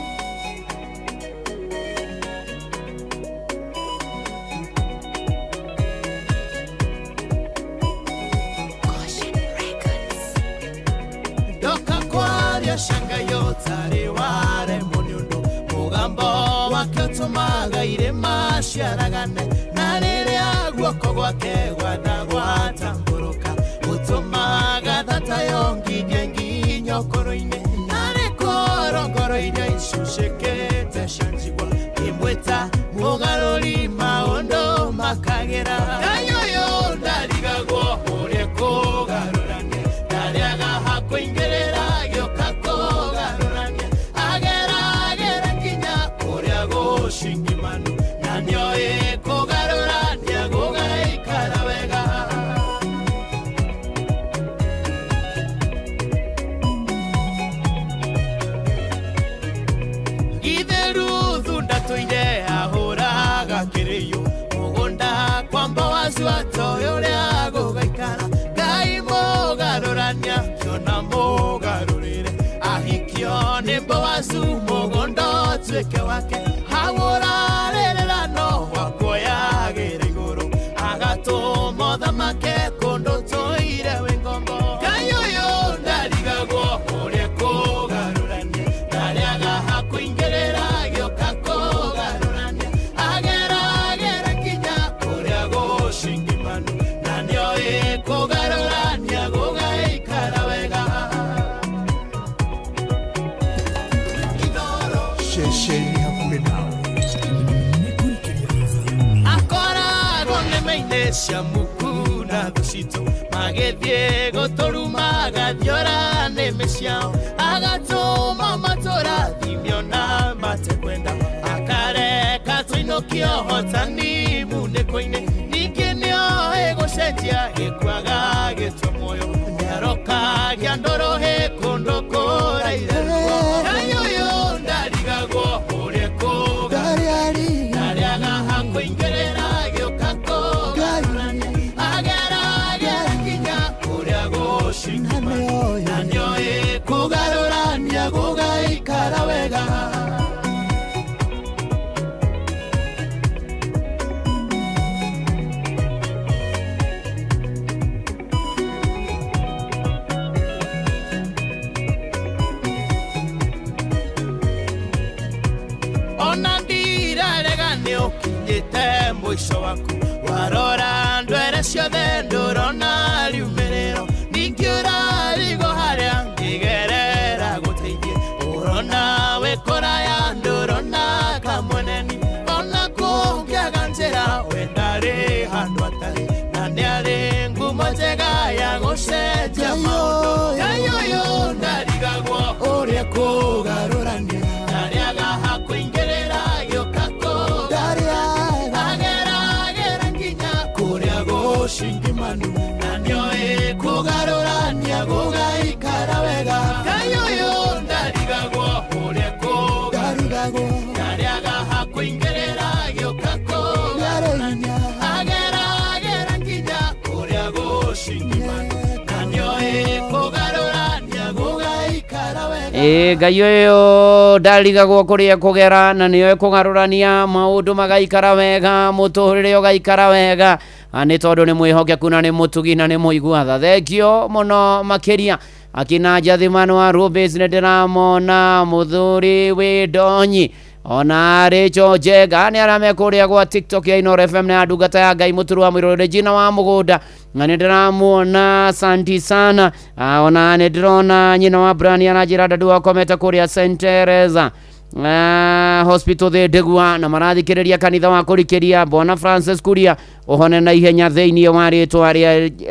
Ndoka kwaria shanga yotari waremwo nĩ ũndũ mũgambo wake ũtũmaga irĩma ciaragane na rĩrĩa guoko gwake gwatagwatambũrũka gũtũmaga thata yongithie nginya ũkũrũ-inĩ narĩ korongoro iria icucĩkĩte cia njigua imwĩta mũgarũri maũndũ makagĩra Ngai ũyũ ndarigagwo ũrĩa kũgarũrania ndarĩaga hakũingĩrĩra gĩũka kũgarũrania ageragĩra nginya kũrĩa gũcingimanu na nĩoĩ kũgarũrania gũgaikara ũtuĩke wake hagũrarĩrĩra no wakuoyagĩra igũrũ agatũma ũthamake kũndũ tũire wĩ ngombo Ngai ũyũ ndarigagwo ũrĩa kũgarũrania ndarĩaga hakũingĩrĩra gĩũka kũgarũrania ageragera nginya kũrĩa gũcingimanu na nĩoĩ kũgarũrania gũgaikara wega ceceni hakuhĩ nawe akoragwo nĩme-inĩ cia muku na thũ citũ magĩthiĩ gũtũruma agathiora nĩmĩ ciao agatũma matũrathimio na matekwenda akareka tũinũkio hotani munĩko-inĩ ningĩ nĩoĩ gũcenjia gĩkuaga gĩtwe muoyo nĩarokagia ndũrũhĩ kũndũ kũraire ruo Ngai ũyũ ndarigagwo ũrĩa kũgarũrania ndarĩaga hakũingĩrĩra gĩũka kũgarũrania ageragera nginya kũrĩa gũcingimanu na nĩoĩ kũgarũrania gũgaikara wega ona ndirarega nĩ ũkinyĩte mũico waku warora ndwere ciothe ndũrona riumĩrĩro ningĩ ũrarigwo harĩa ngĩgerera gũteithie ũrona wĩ kũraya ndũrona kamweneni ona kũngĩaga njĩra we ndarĩ handũ atarĩ na nĩarĩ ngumo njega ya gũcenjia maũndũ Ngai ũyũ ndarigagwo ũrĩa kũgarũrania ndarĩaga hakũingĩrĩra gĩũka kũgarũrania ageragera nginya kũrĩa gũcingimanu na nĩoĩ kũgarũrania gũgaikara wega Ngai ũyũ ndarigagwo ũrĩa kũgarũrania ndarĩaga hakũingĩrĩra gĩũka kũgarũrania ageragera nginya kũrĩa gũcingimanu na nĩoĩ kũgarũrania gũgaikara wega Ĩ Ngai ũyũ ndarigagwo kũrĩa kũgera na nĩoĩ kũgarũrania maũndũ magaikara wega mũtũrĩre ũgaikara wega nĩ tondũ nĩ mwĩhokeku na nĩ mũtugi na nĩ mũigua tha thengio mũno makĩria akina Njathimano wa Rubis nĩ ndĩramona mũthuri wĩ ndonyi ona Rachel Njega nĩ arĩa me kũrĩa gwa TikTok ya Inooro FM na ndungata ya Ngai mũturu wa mũirũ Regina wa mũgũnda na nĩ ndĩramuona santi sana. Ona nĩ ndĩrona nyina wa Brani aranjĩra ndadu akomete kũrĩa St Teresa hospital thĩ Ndegua na marathikĩrĩria kanitha wa kũrikĩria Bwana Francis Kuria ũhone na ihenya thĩinĩ wa rĩtwa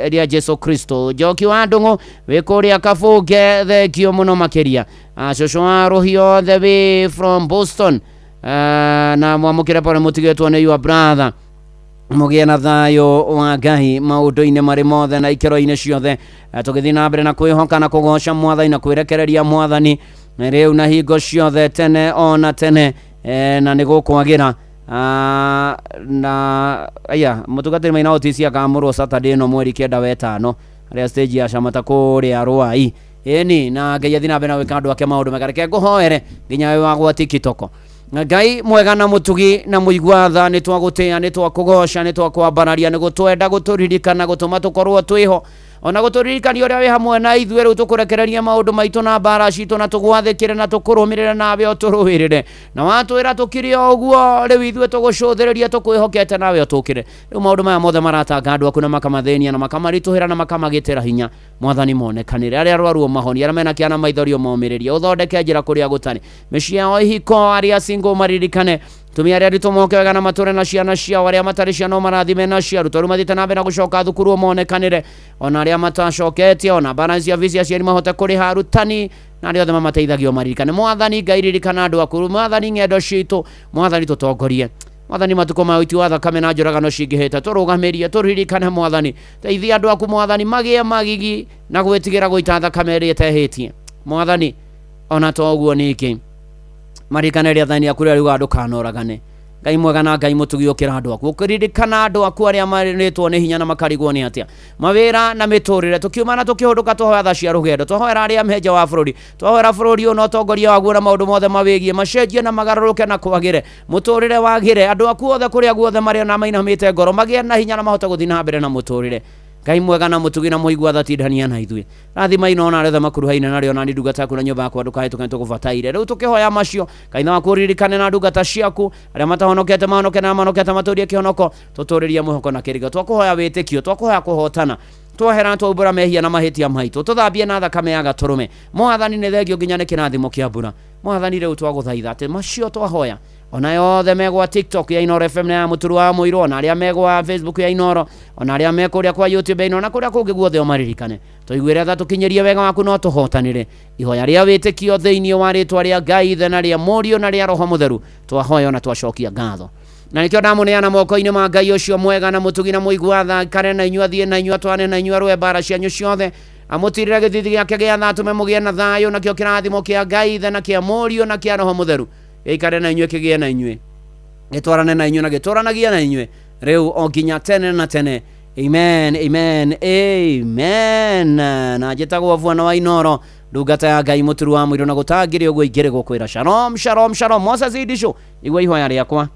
rĩa Jesu Kristo. Njoki wa Ndũng'ũ wĩ kũrĩa Kabũnge thengio mũno makĩria. Cũcũ wa Rũhiũ the way from Boston na mwamũkĩre pore mũtigĩtwo nĩ your brother mũgĩe na thayũ wa Ngai maũndũ-inĩ marĩ mothe na ikĩro-inĩ ciothe. Tũgĩthiĩ na mbere na kwĩhoka na kũgoca mwathani na kwĩrekereria mwathani rĩu na hingo ciothe tene ona tene na nĩ gũkwagĩra. Na aya mũtungatĩri Maina Otisi akamũrwo Saturday ĩno mweri 9 wa 5 harĩa stage ya Shamata kũrĩa Rwai ĩni na Ngai athiĩ na mbere na gwĩka andũ ake maũndũ mega. Reke ngũhoere nginya wĩ wa gwa TikTok. Ngai mwega na mũtugi na mũigua tha nĩ twagũtĩa nĩ twakũgoca nĩ twakwambararia nĩ gũtwenda gũtũririkana gũtũma tũkorwo twĩho ona gũtũririkania ũrĩa wĩ hamwe na ithuĩ rĩu tũkũrekereria maũndũ maitũ na mbara citũ na tũgwathĩkĩre na tũkũrũmĩrĩre nawe ũtũrũĩrĩre na watwĩra tũkire o ũguo rĩu ithuĩ tũgũcũthĩrĩria tũkwĩhokete nawe ũtũkĩre. Rĩu maũndũ maya mothe maratanga andũ aku na makamathĩnia na makamaritũhĩra na makamagĩtĩra hinya mwathani monekanĩre arĩa arwaru ũmahonie arĩa mena kĩana maithori ũmomĩrĩrie ũthondeke njĩra kũrĩa gũtarĩ mĩciĩ yao ihiko arĩa single maririkane tumia arĩa aritũ moke wega na matũre na ciana ciao arĩa matarĩ ciana ũmarathime nacio arutwo arĩa mathiĩte na mbere na gũcoka thukuru ũmonekanĩre ona arĩa matacoketie ona balance ya fees aciari mahote kũrĩha arutani na arĩa othe mamateithagia ũmaririkane. Mwathani Ngai ririkana andũ aku mwathani ng'endo citũ mwathani tũtongorie mwathani matukũ ma ũiti wa thakame na njũragano cingĩhĩte tũrũgamĩrie tũririkane mwathani teithia andũ aku mwathani magĩe magigi na gwĩtigĩra gũita thakame ĩrĩa ĩtehĩtie mwathani ona to ũguo ningĩ maririkane rĩathani rĩaku rĩrĩa riugaga ndũkanoragane Ngai mwega na Ngai mutugi ukira andu aku ukiririkana andu aku aria marinitwo ni hinya na makarigwo ni atia mawira na miturire tukiuma na tukihunduka twahoya tha cia rugendo twahoera aria meja wa bururi twahoera bururi uyu na utongoria waguo na maundu mothe mawigie macenjie na magaruruke na kwagire muturire wagire andu aku othe kuria guothe maria na mainamite ngoro magie na hinya na mahote guthii na mbere na muturire. Ngai mwega na mutugi na muigua tha tindania na ithuĩ rathima ino na aria makuruhaine na aria ona ndungata yaku na nyũmba yakwa ndũkahĩtũke nĩtũgũbataire rĩu tũkĩhoya macio Ngai na waku ũririkane na ndungata ciaku arĩa matahonokete mahonoke na mahonokete matũrie kĩhonoko tũtũrĩrie mwĩhoko na kĩrĩgĩrĩro twakũhoya wĩtĩkio twakũhoya kũhotana twahera twaumbũra mehia na mahĩtia maitũ tũthambie na thakame ya gatũrũme Mwathani nĩ thengio nginya nĩ kĩrathimo kĩa mbura Mwathani rĩu twagũthaitha atĩ macio twahoya ona yothe megwa TikTok ya Inooro FM na ya Mũturu wa Mũirũ ona arĩa megwa Facebook ya Inooro ona arĩa me kũrĩa kwa YouTube ya Inooro na kũrĩa kũngĩ guothe ũmaririkane tũiguĩre tha tũkinyĩrie wega waku no tũhotanĩre ihoya rĩa wĩtĩkio thĩinĩ wa rĩtwa rĩa Ngai Ithe na rĩa Mũriũ na rĩa Roho Mũtheru twahoya na twacokia ngatho na nikio ndamuneana moko-inĩ ma Ngai ũcio mwega na mũtugi na mũigua tha aikare na inyuĩ athiĩ na inyuĩ atwane na inyuĩ arũe mbara cianyu ciothe amũtirĩre gĩthithi gĩake gĩa tha atũme mũgĩe na thayũ nakĩo kĩrathimo kĩa Ngai Ithe na kĩa Mũriũ na kĩa Roho Mũtheru gĩikare na inyuĩ kĩgĩe na inyuĩ gĩtwarane na inyuĩ na gĩtũranagie na inyuĩ rĩu o nginya tene na tene. Amen, amen, amen. Na njĩtagwo Bwana wa Inooro ndungata ya Ngai Mũturu wa Mũirũ na gũtangĩrĩ ũguo ingĩrĩ gũkwĩra shalom shalom shalom. Moses Idisho igua ihoya rĩakwa.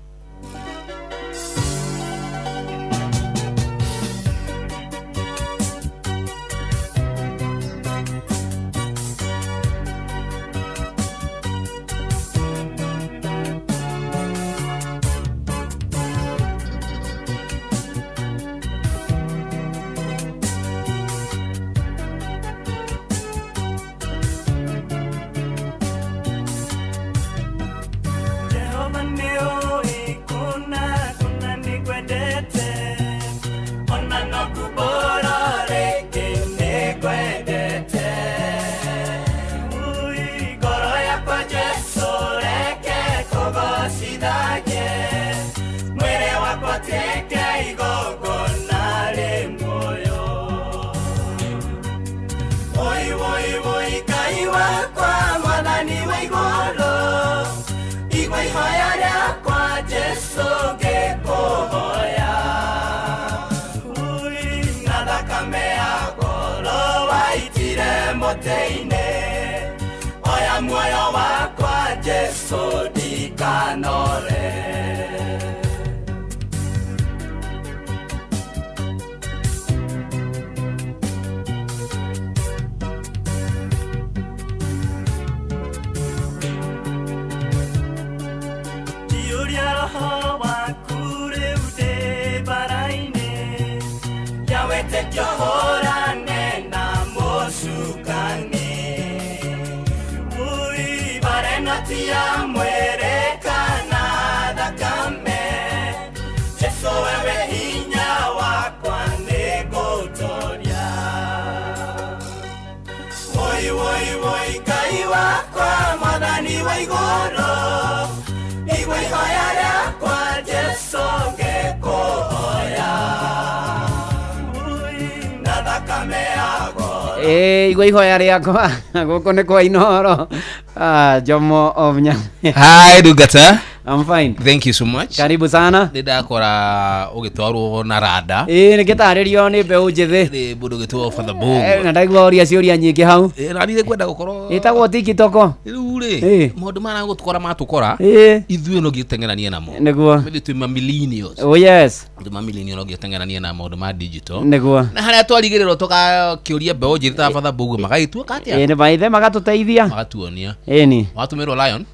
Igua ihoya rĩakwa gũkũ nĩ kwa Inooro. Jomo of Nyame. Hi ndungata. I'm fine. Thank you so much. Karibu sana. Ndakora ũgĩtwarwo na rada. Ĩĩ nĩngĩtarĩrio nĩ mbeũ njĩthĩ. Nĩ mũndũ ũgĩtwo Father Bongo. Na ndaigua ũria ciũria nyingĩ hau. Ĩĩ na niĩ ngwenda gũkorwo ĩtagwo TikTok. Rĩu rĩ maũndũ maya gũtũkora matũkora ithuĩ no ngĩteng'eranie namo. Nĩguo. Ithuĩ twĩ ma millennials. Oh yes. Twĩ ma millennials no ngĩteng'eranie na maũndũ ma digital. Nĩguo. Na harĩa twarigĩrĩrwo tũgakĩũria mbeũ njĩthĩ ta Father Bongo magagĩtuĩka atĩa? Ĩĩ nĩ maithe magatũteithia. Magatuonia. Ĩni. Watũmĩrwo Lion?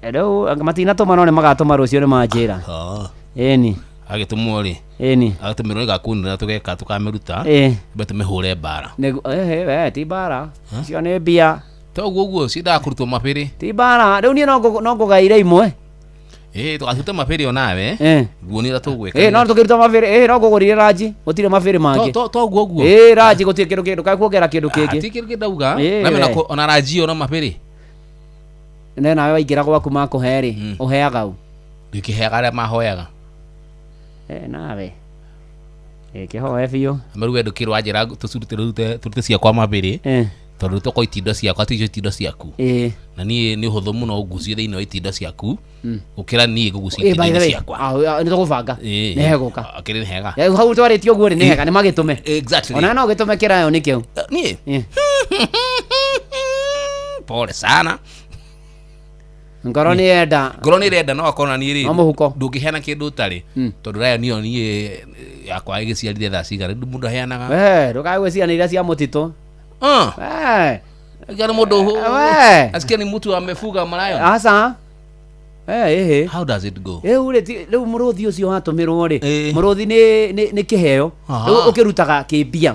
Rĩu matinatũma no nĩ magatũma rũciũ nĩ manjĩra. Ĩni. Agĩtũmwo rĩ? Ĩni. Agatũmĩrwo ĩgakunĩra tũgeka tũkamĩruta. Mbe tũmĩhũre mbara. Nĩguo ti mbara. Icio nĩ mbia. Toguo ũguo ciendaga kũrutwo mabĩrĩ. Ti mbara. Rĩu niĩ no ngũgaire imwe. Ĩĩ tũgaciruta mabĩrĩ onawe. Nguonia ũrĩa tũgwĩka. Ĩĩ no tũkĩruta mabĩrĩ. Ĩĩ no ngũgũrire ranji. Gũtirĩ mabĩrĩ mangĩ. Toguo ũguo. Ĩĩ ranji gũtirĩ kĩndũ kĩngĩ ndũkae kuongerera kĩndũ kĩngĩ. Ti kĩndũ kĩngĩ ndauga. Na ona ranji ĩyo no mabĩrĩ. Ne nawe waingĩra gwaku makũhe rĩ ũheaga ũ? Ndĩkĩheaga arĩa mahoyaga. Nawe kĩhoe biũ. Rĩu we ndũkĩrwo wanjĩra tũcirute tũrute ciakwa mabĩrĩ Tondũ tokorwo itindo ciakwa ticio itindo ciaku. Ĩĩ. Na niĩ nĩ ũhũthũ mũno ũngucie thĩinĩ wa itindo ciaku gũkĩra niĩ ngũgucia Ĩ, by the itindo-inĩ way, ciakwa. ah, nĩ tũgũbanga. Ĩĩ. Nĩ hegũka. Akĩrĩ nĩ hega. Eh, hau twarĩtie ũguo rĩ, nĩ hega, nĩ magĩtũme. Exactly. Ona no gĩtũme kĩrayo nĩ kĩu. Niĩ? Ĩ. Pole sana. Ngoro nĩ yenda. Ngoro nĩ ĩrenda no akorwo na niĩ rĩ. No mũhuko. Ndũngĩheana kĩndũ ũtarĩ. Tondũ rayo niyo niĩ yakwa ĩgĩciarire thaa cigana mũndũ aheanaga. We, ndũkae gwĩciria iria cia mũtitũ. Ah. We. Kana mũndũ We. Asikia ni mtu amefuga malayo. Aca. Eh, ĩhĩ. How does it go? Rĩu rĩ, rĩu mũrũthi ũcio watũmĩrwo rĩ, mũrũthi nĩ kĩheo. Aha. Rĩu ũkĩrutaga kĩmbia.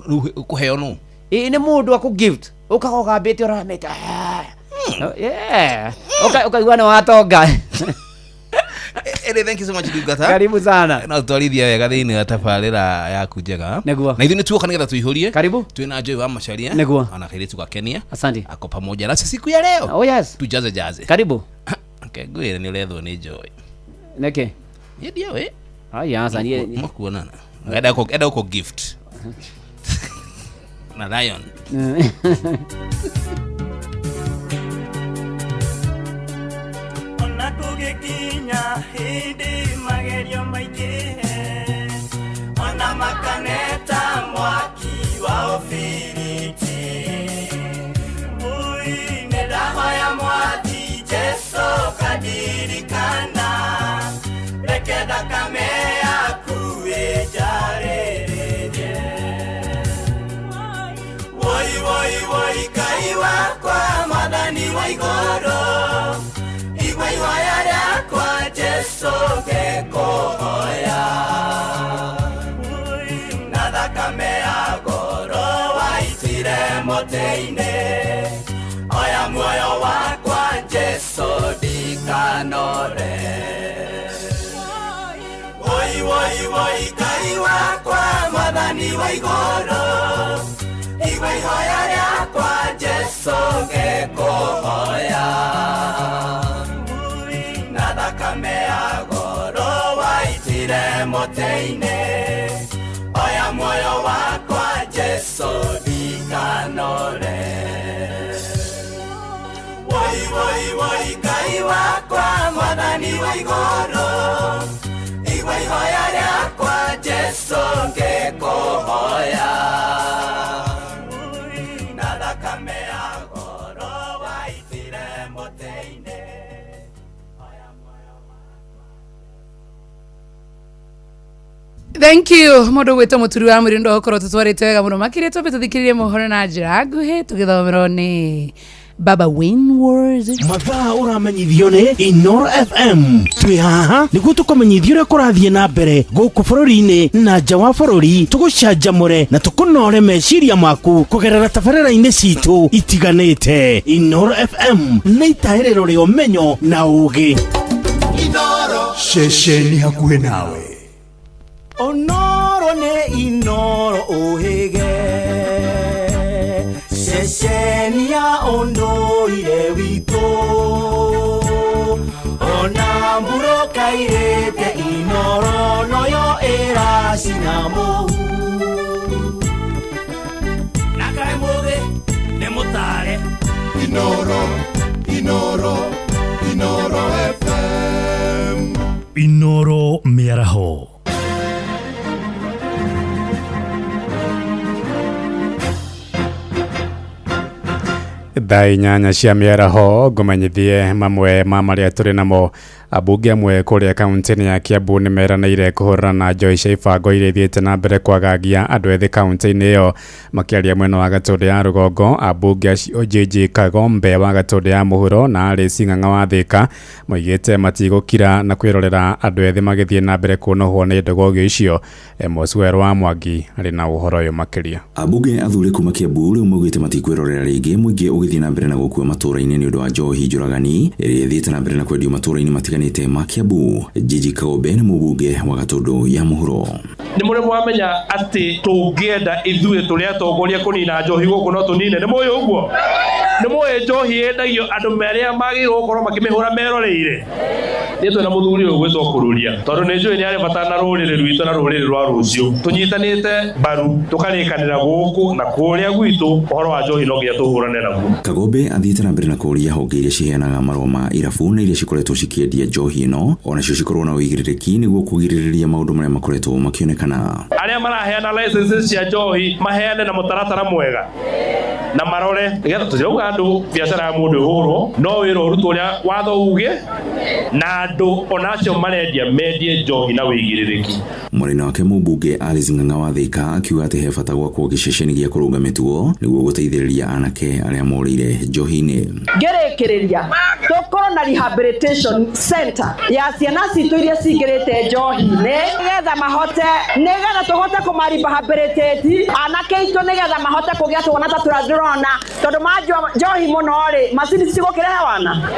Rĩu ũkũheo nũ? Ĩ, nĩ mũndũ akũ gift. Ũkaga ũgambĩte ũramĩte. Yeah. Ũkaigua nĩ watonga. Ere, thank you so much Ndungata. Karibu sana. No twarithia wega thĩinĩ wa tabarĩra yaku njega. Nĩguo. Na ithuĩ nĩ tuoka nĩgetha tũihũrie. Karibu. Twĩna Joy wa Macharia. Nĩguo. Ona kairĩtu gakenia. Asante. Ako pamoja nasi siku ya leo. Oh yes. Tujaze jaze. Karibu. Okay, ngwĩre nĩ ũrethwo nĩ Joy. Nĩkĩ? Niĩ ndiũĩ. Aya, aca niĩ. Makuonana. Enda gũkũ gift. Na lion. Ona kũgĩkinya hĩndĩ magerio maingĩhe, ona makaneta mwaki wa ũbiriti. Ui, nĩndahoya mwathi Jesũ kandirikana, reke thakame yaku ĩnjarĩrĩrie. Woi, woi, woi, Ngai wakwa, Mwathani wa igũrũ, igua ihoya rĩakwa Jesũ ngĩkũhoya. Na thakame ya goro waitire mũtĩ-inĩ, oya muoyo wakwa Jesũ ndikanore. Woi, woi, woi, Ngai wakwa, Mwathani wa igũrũ, igua ihoya rĩakwa Jesũ ngĩkũhoya. Na thakame ya goro waitire mũtĩ-inĩ, oya muoyo wakwa Jesũ ndikanore. Woi, woi, woi, Ngai wakwa, Mwathani wa igũrũ, igua ihoya rĩakwa Jesũ ngĩkũhoya. Na thakame ya goro waitire mũtĩ-inĩ. Thank you mundu gwitwo muturi wa mwiri ndo ukorwo tutwarite wega muno makiria twambe tuthikiririe mohoro na njira nguhi tugithomerwo ni Baba Wainward. Mathaa ũramenyithio nĩ Inoro FM. Twĩ haha nĩguo tũkũmenyithia ũrĩa kũrathiĩ na mbere gũkũ bũrũri-inĩ na nja wa bũrũri, tũgũcanjamũre na tũkũnore meciria maku kũgerera tabarĩra-inĩ citũ itiganĩte. Inoro FM nĩ itaĩrĩro rĩa ũmenyo na ũũgĩ. Ceceni hakuhĩ nawe. Onoro nĩ Inoro ũhĩge, ceceni ya ũndũire witũ, ona mbura kairĩte Inoro noyo ĩracina mũhu. Na kaĩ mũthĩ nĩ mũtare. Inoro, Inoro, Inoro FM. Inoro mĩaraho. Thaa 8 cia mĩaraho ngũmenyithie mamwe ma marĩa tũrĩ namo. Ambunge amwe kũrĩa kaunti-inĩ ya Kiambu nĩ meranĩire kũhũrana na njohi cia ibango iria ithiĩte na mbere kwagagia andũ ethĩ kaunti-inĩ ĩyo. Makĩaria mwena wa Gatũndũ ya rũgongo, ambunge acio JJ Kagombe wa Gatũndũ ya mũhuro na Alice Ng'ang'a wa Thĩka moigĩte matigũkira na kwĩrorera andũ ethĩ magĩthiĩ na mbere kũnũhwo nĩ ndogogio icio. Amos Werũ wa Mwangi arĩ na ũhoro ũyũ makĩria. Ambunge athure kuma Kiambu rĩu maugĩte matikwĩrorera rĩngĩ mũingĩ ũgĩthiĩ na mbere na gũkua matũũra-inĩ nĩ ũndũ wa njohi njũragani ĩrĩa ĩthiĩte na mbere na kwendio matũũra-inĩ matiganĩte matiganĩte ma Kiambu. Jiji Kagombe nĩ mũmbunge wa Gatũndũ ya mũhuro. Nĩ mũrĩ mwamenya atĩ tũngĩenda ithuĩ tũrĩ atongoria kũnina njohi gũkũ no tũnine? Nĩ mũĩ ũguo? Nĩ mũĩ njohi yendagio andũ arĩa magĩrĩirwo gũkorwo makĩmĩhũra meroreire? Niĩ twĩna mũthuri ũyũ gwĩtwo Kũrũria, tondũ nĩ njũĩ nĩ arĩ bata na rũrĩrĩ rwitũ na rũrĩrĩ rwa rũciũ. Tũnyitanĩte mbaru tũkarĩkanĩra gũkũ na kũrĩa gwitũ, ũhoro wa njohi no nginya tũhũrane naguo. Kagombe athiĩte na mbere na kũũria honge iria ciheanaga marũa ma irabu na iria cikoretwo cikĩendia njohi ĩno onacio cikorwo na ũigĩrĩrĩki nĩguo kũgirĩrĩria maũndũ marĩa makoretwo makĩonekana. Arĩa maraheana licenses cia njohi maheane na mũtaratara mwega na marore nĩgetha tũtirauga andũ biacara ya mũndũ ĩhũrwo, no wĩra ũrutwo ũrĩa watho uge, na andũ onacio marendia mendie njohi na ũigĩrĩrĩki. Mwena wake mũmbunge Alice Ng'ang'a wa Thika akiuga atĩ he bata gwakwo gĩceceni gĩa kũrũnga mĩtugo nĩguo gũteithĩrĩria anake arĩa morĩire njohi-inĩ. Ngĩrĩkĩrĩria, tũkorwo na rehabilitation center ya ciana citũ iria cingĩrĩte njohi-inĩ, nĩgetha mahote, nĩgetha tũhote kũmarehabilitate anake aitũ, nĩgetha mahote kũgĩa twana ta tũrĩa ndĩrona, tondũ manjua njohi mũno rĩ, macini cigũkĩrehe wana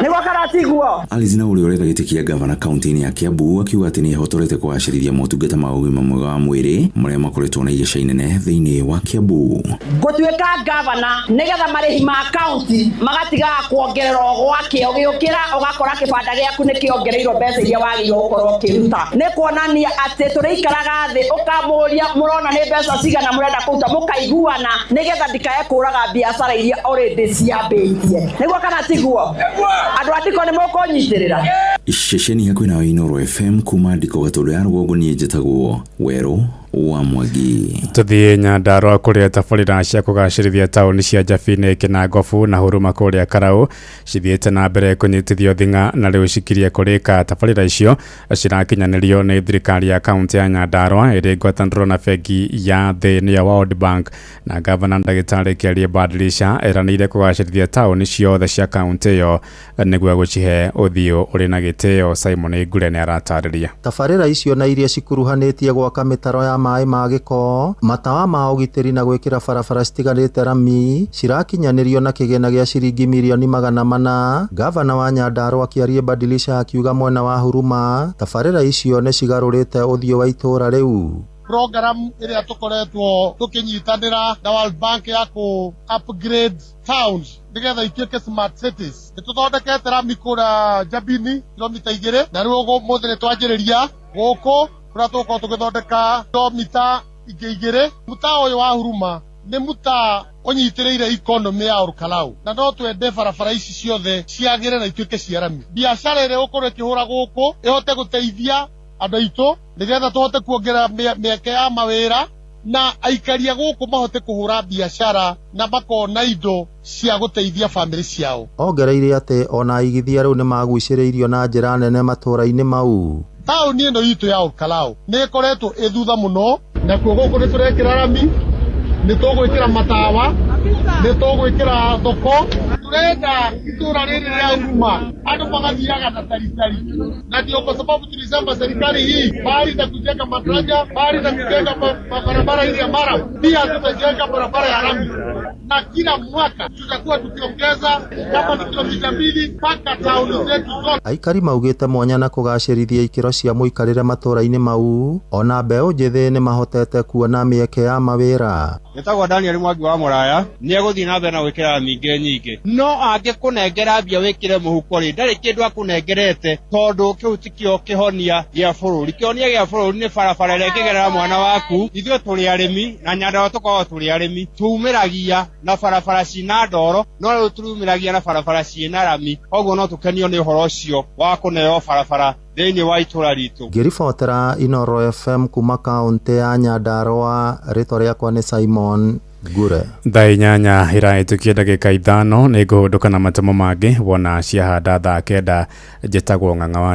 nĩguo kana tiguo? Alice na ũrĩa ũretha gĩtĩ kĩa gavana kaunti-inĩ ya Kiambu akiuga atĩ nĩ ehotorete kũgacĩrithia motungata ma ũgima mwega wa mwĩrĩ marĩa makoretwo na igeca inene thĩinĩ wa Kiambu. Ngũtuĩka gavana nĩgetha marĩhi ma kaunti magatigaga kuongererwo gwakĩo, gĩũkĩra ũgakora kĩbanda gĩaku nĩ kĩongereirwo mbeca iria wagĩrĩirwo gũkorwo ũkĩruta. Nĩ kuonania atĩ tũrĩikaraga thĩ ũkamũria mũrona nĩ mbeca cigana mũrenda kũruta, mũkaiguana nĩgetha ndikae kũraga biacara iria already ciambĩtie. Nĩguo kana tiguo? Andũ a Ndiko nĩ mũkũnyitĩrĩra? Ceceni hakuhĩ nawe Inooro FM kuma Ndiko Gatũndũ ya rũgongo, niĩ njĩtagwo Werũ wa Mwangi. Tuthiĩ Nyandarũa kũrĩa tabarĩra cia kũgacĩrithia taũni cia Njabini, Kĩnangobu na Huruma kũrĩa Karau cithiĩte na mbere kũnyitithio thing'a na rĩu cikirie kũrĩka. Tabarĩra icio cirakinyanĩrio nĩ thirikari ya kaunti ya Nyandarũa ĩrĩ ngwatanĩro na bengi ya thĩ nĩyo World Bank, na gavana ndagĩtarĩ Kĩarie Badilisha eranĩire kũgacĩrithia taũni ciothe cia kaunti ĩyo nĩguo gũcihe ũthiũ ũrĩ na gĩtĩo. Simon Ngure nĩ aratarĩria. Tabarĩra icio na iria cikuruhanĩtie gwaka mĩtaro ya maĩ ma gĩko, matawa ma ũgitĩri na gwĩkĩra barabara citiganĩte rami cirakinyanĩrio na kĩgĩna gĩa ciringi mirioni 400. Gavana wa Nyandarũa Kĩarie Badilisha akiuga mwena wa Huruma tabarĩra icio nĩ cigarũrĩte ũthiũ wa itũũra rĩu. Program ĩrĩa tũkoretwo tũkĩnyitanĩra na World Bank ya kũ upgrade towns nĩgetha ituĩke smart cities, nĩ tũthondekete rami kũrĩa Njabini kilomita 2, na rĩu ũmũthĩ nĩ twanjĩrĩria gũkũ kũrĩa tũgũkorwo tũgĩthondeka kilomita ingĩ 2. Mũtaa ũyũ wa Huruma nĩ mũtaa ũnyitĩrĩire economy ya Olkalau, na no twende barabara ici ciothe ciagĩre na ituĩke cia rami. Biacara ĩrĩa ĩgũkorwo ĩkĩhũra gũkũ ĩhote gũteithia andũ aitũ nĩgetha tũhote kuongerera mĩeke ya mawĩra, na aikaria gũkũ mahote kũhũra biacara na makona indo cia gũteithia bamĩrĩ ciao. Ongereire atĩ ona aigithia rĩu nĩmagucĩrĩirio na njĩra nene matũũra-inĩ mau. Taũni ĩno itũ ya Olkalau nĩ ĩkoretwo ĩ thutha mũno, nakuo gũkũ nĩ tũrekĩra rami, nĩ tũgwĩkĩra matawa, nĩ tũgwĩkĩra thoko. Turenda itũra rĩrĩ rĩa Huruma andũ magathiaga na taritari, na ndio kwa sababu tulisema serikali hii bali na kujenga madaraja, bali na kujenga barabara hii ya mara, pia tutajenga barabara ya rami, na kila mwaka tutakuwa tukiongeza kama ni kilomita 2 mpaka tauni zetu zote. Aikari maugĩte mwanya na kũgacĩrithia ikĩro cia mũikarĩre matũũra-inĩ mau, ona mbeũ njĩthĩ nĩ mahotete kuona mĩeke ya mawĩra. Nĩtagwo Daniel Mwangi wa Mũraya, nĩ egũthiĩ na mbere na gwĩkĩra mingĩ nyingĩ, no angĩkũnengera mbia wĩkĩre mũhuko rĩ, ndarĩ kĩndũ akũnengerete, tondũ kĩu tikĩo kĩhonia gĩa bũrũri. Kĩhonia gĩa bũrũri nĩ barabara ĩrĩa ĩngĩgerera mwana waku. Ithuĩ tũrĩ arĩmi na Nyandarũa tũkoragwo tũrĩ arĩmi, tumĩragia na barabara cina ndoro, no rĩu turumĩragia na barabara ciĩna rami, koguo no tũkenio nĩ ũhoro ũcio wa kũneo barabara thĩinĩ wa itũra ritũ. Ngĩribotera Inooro FM kuma kaũntĩ ya Nyandarũa, rĩtwa rĩakwa nĩ Simon Ngure. Thaa 8 ĩrahĩtũkia ndagĩka 5 nĩ ngũhũndũka na matemo mangĩ wona ciahanda thaa 9. Njĩtagwo Ng'ang'a wa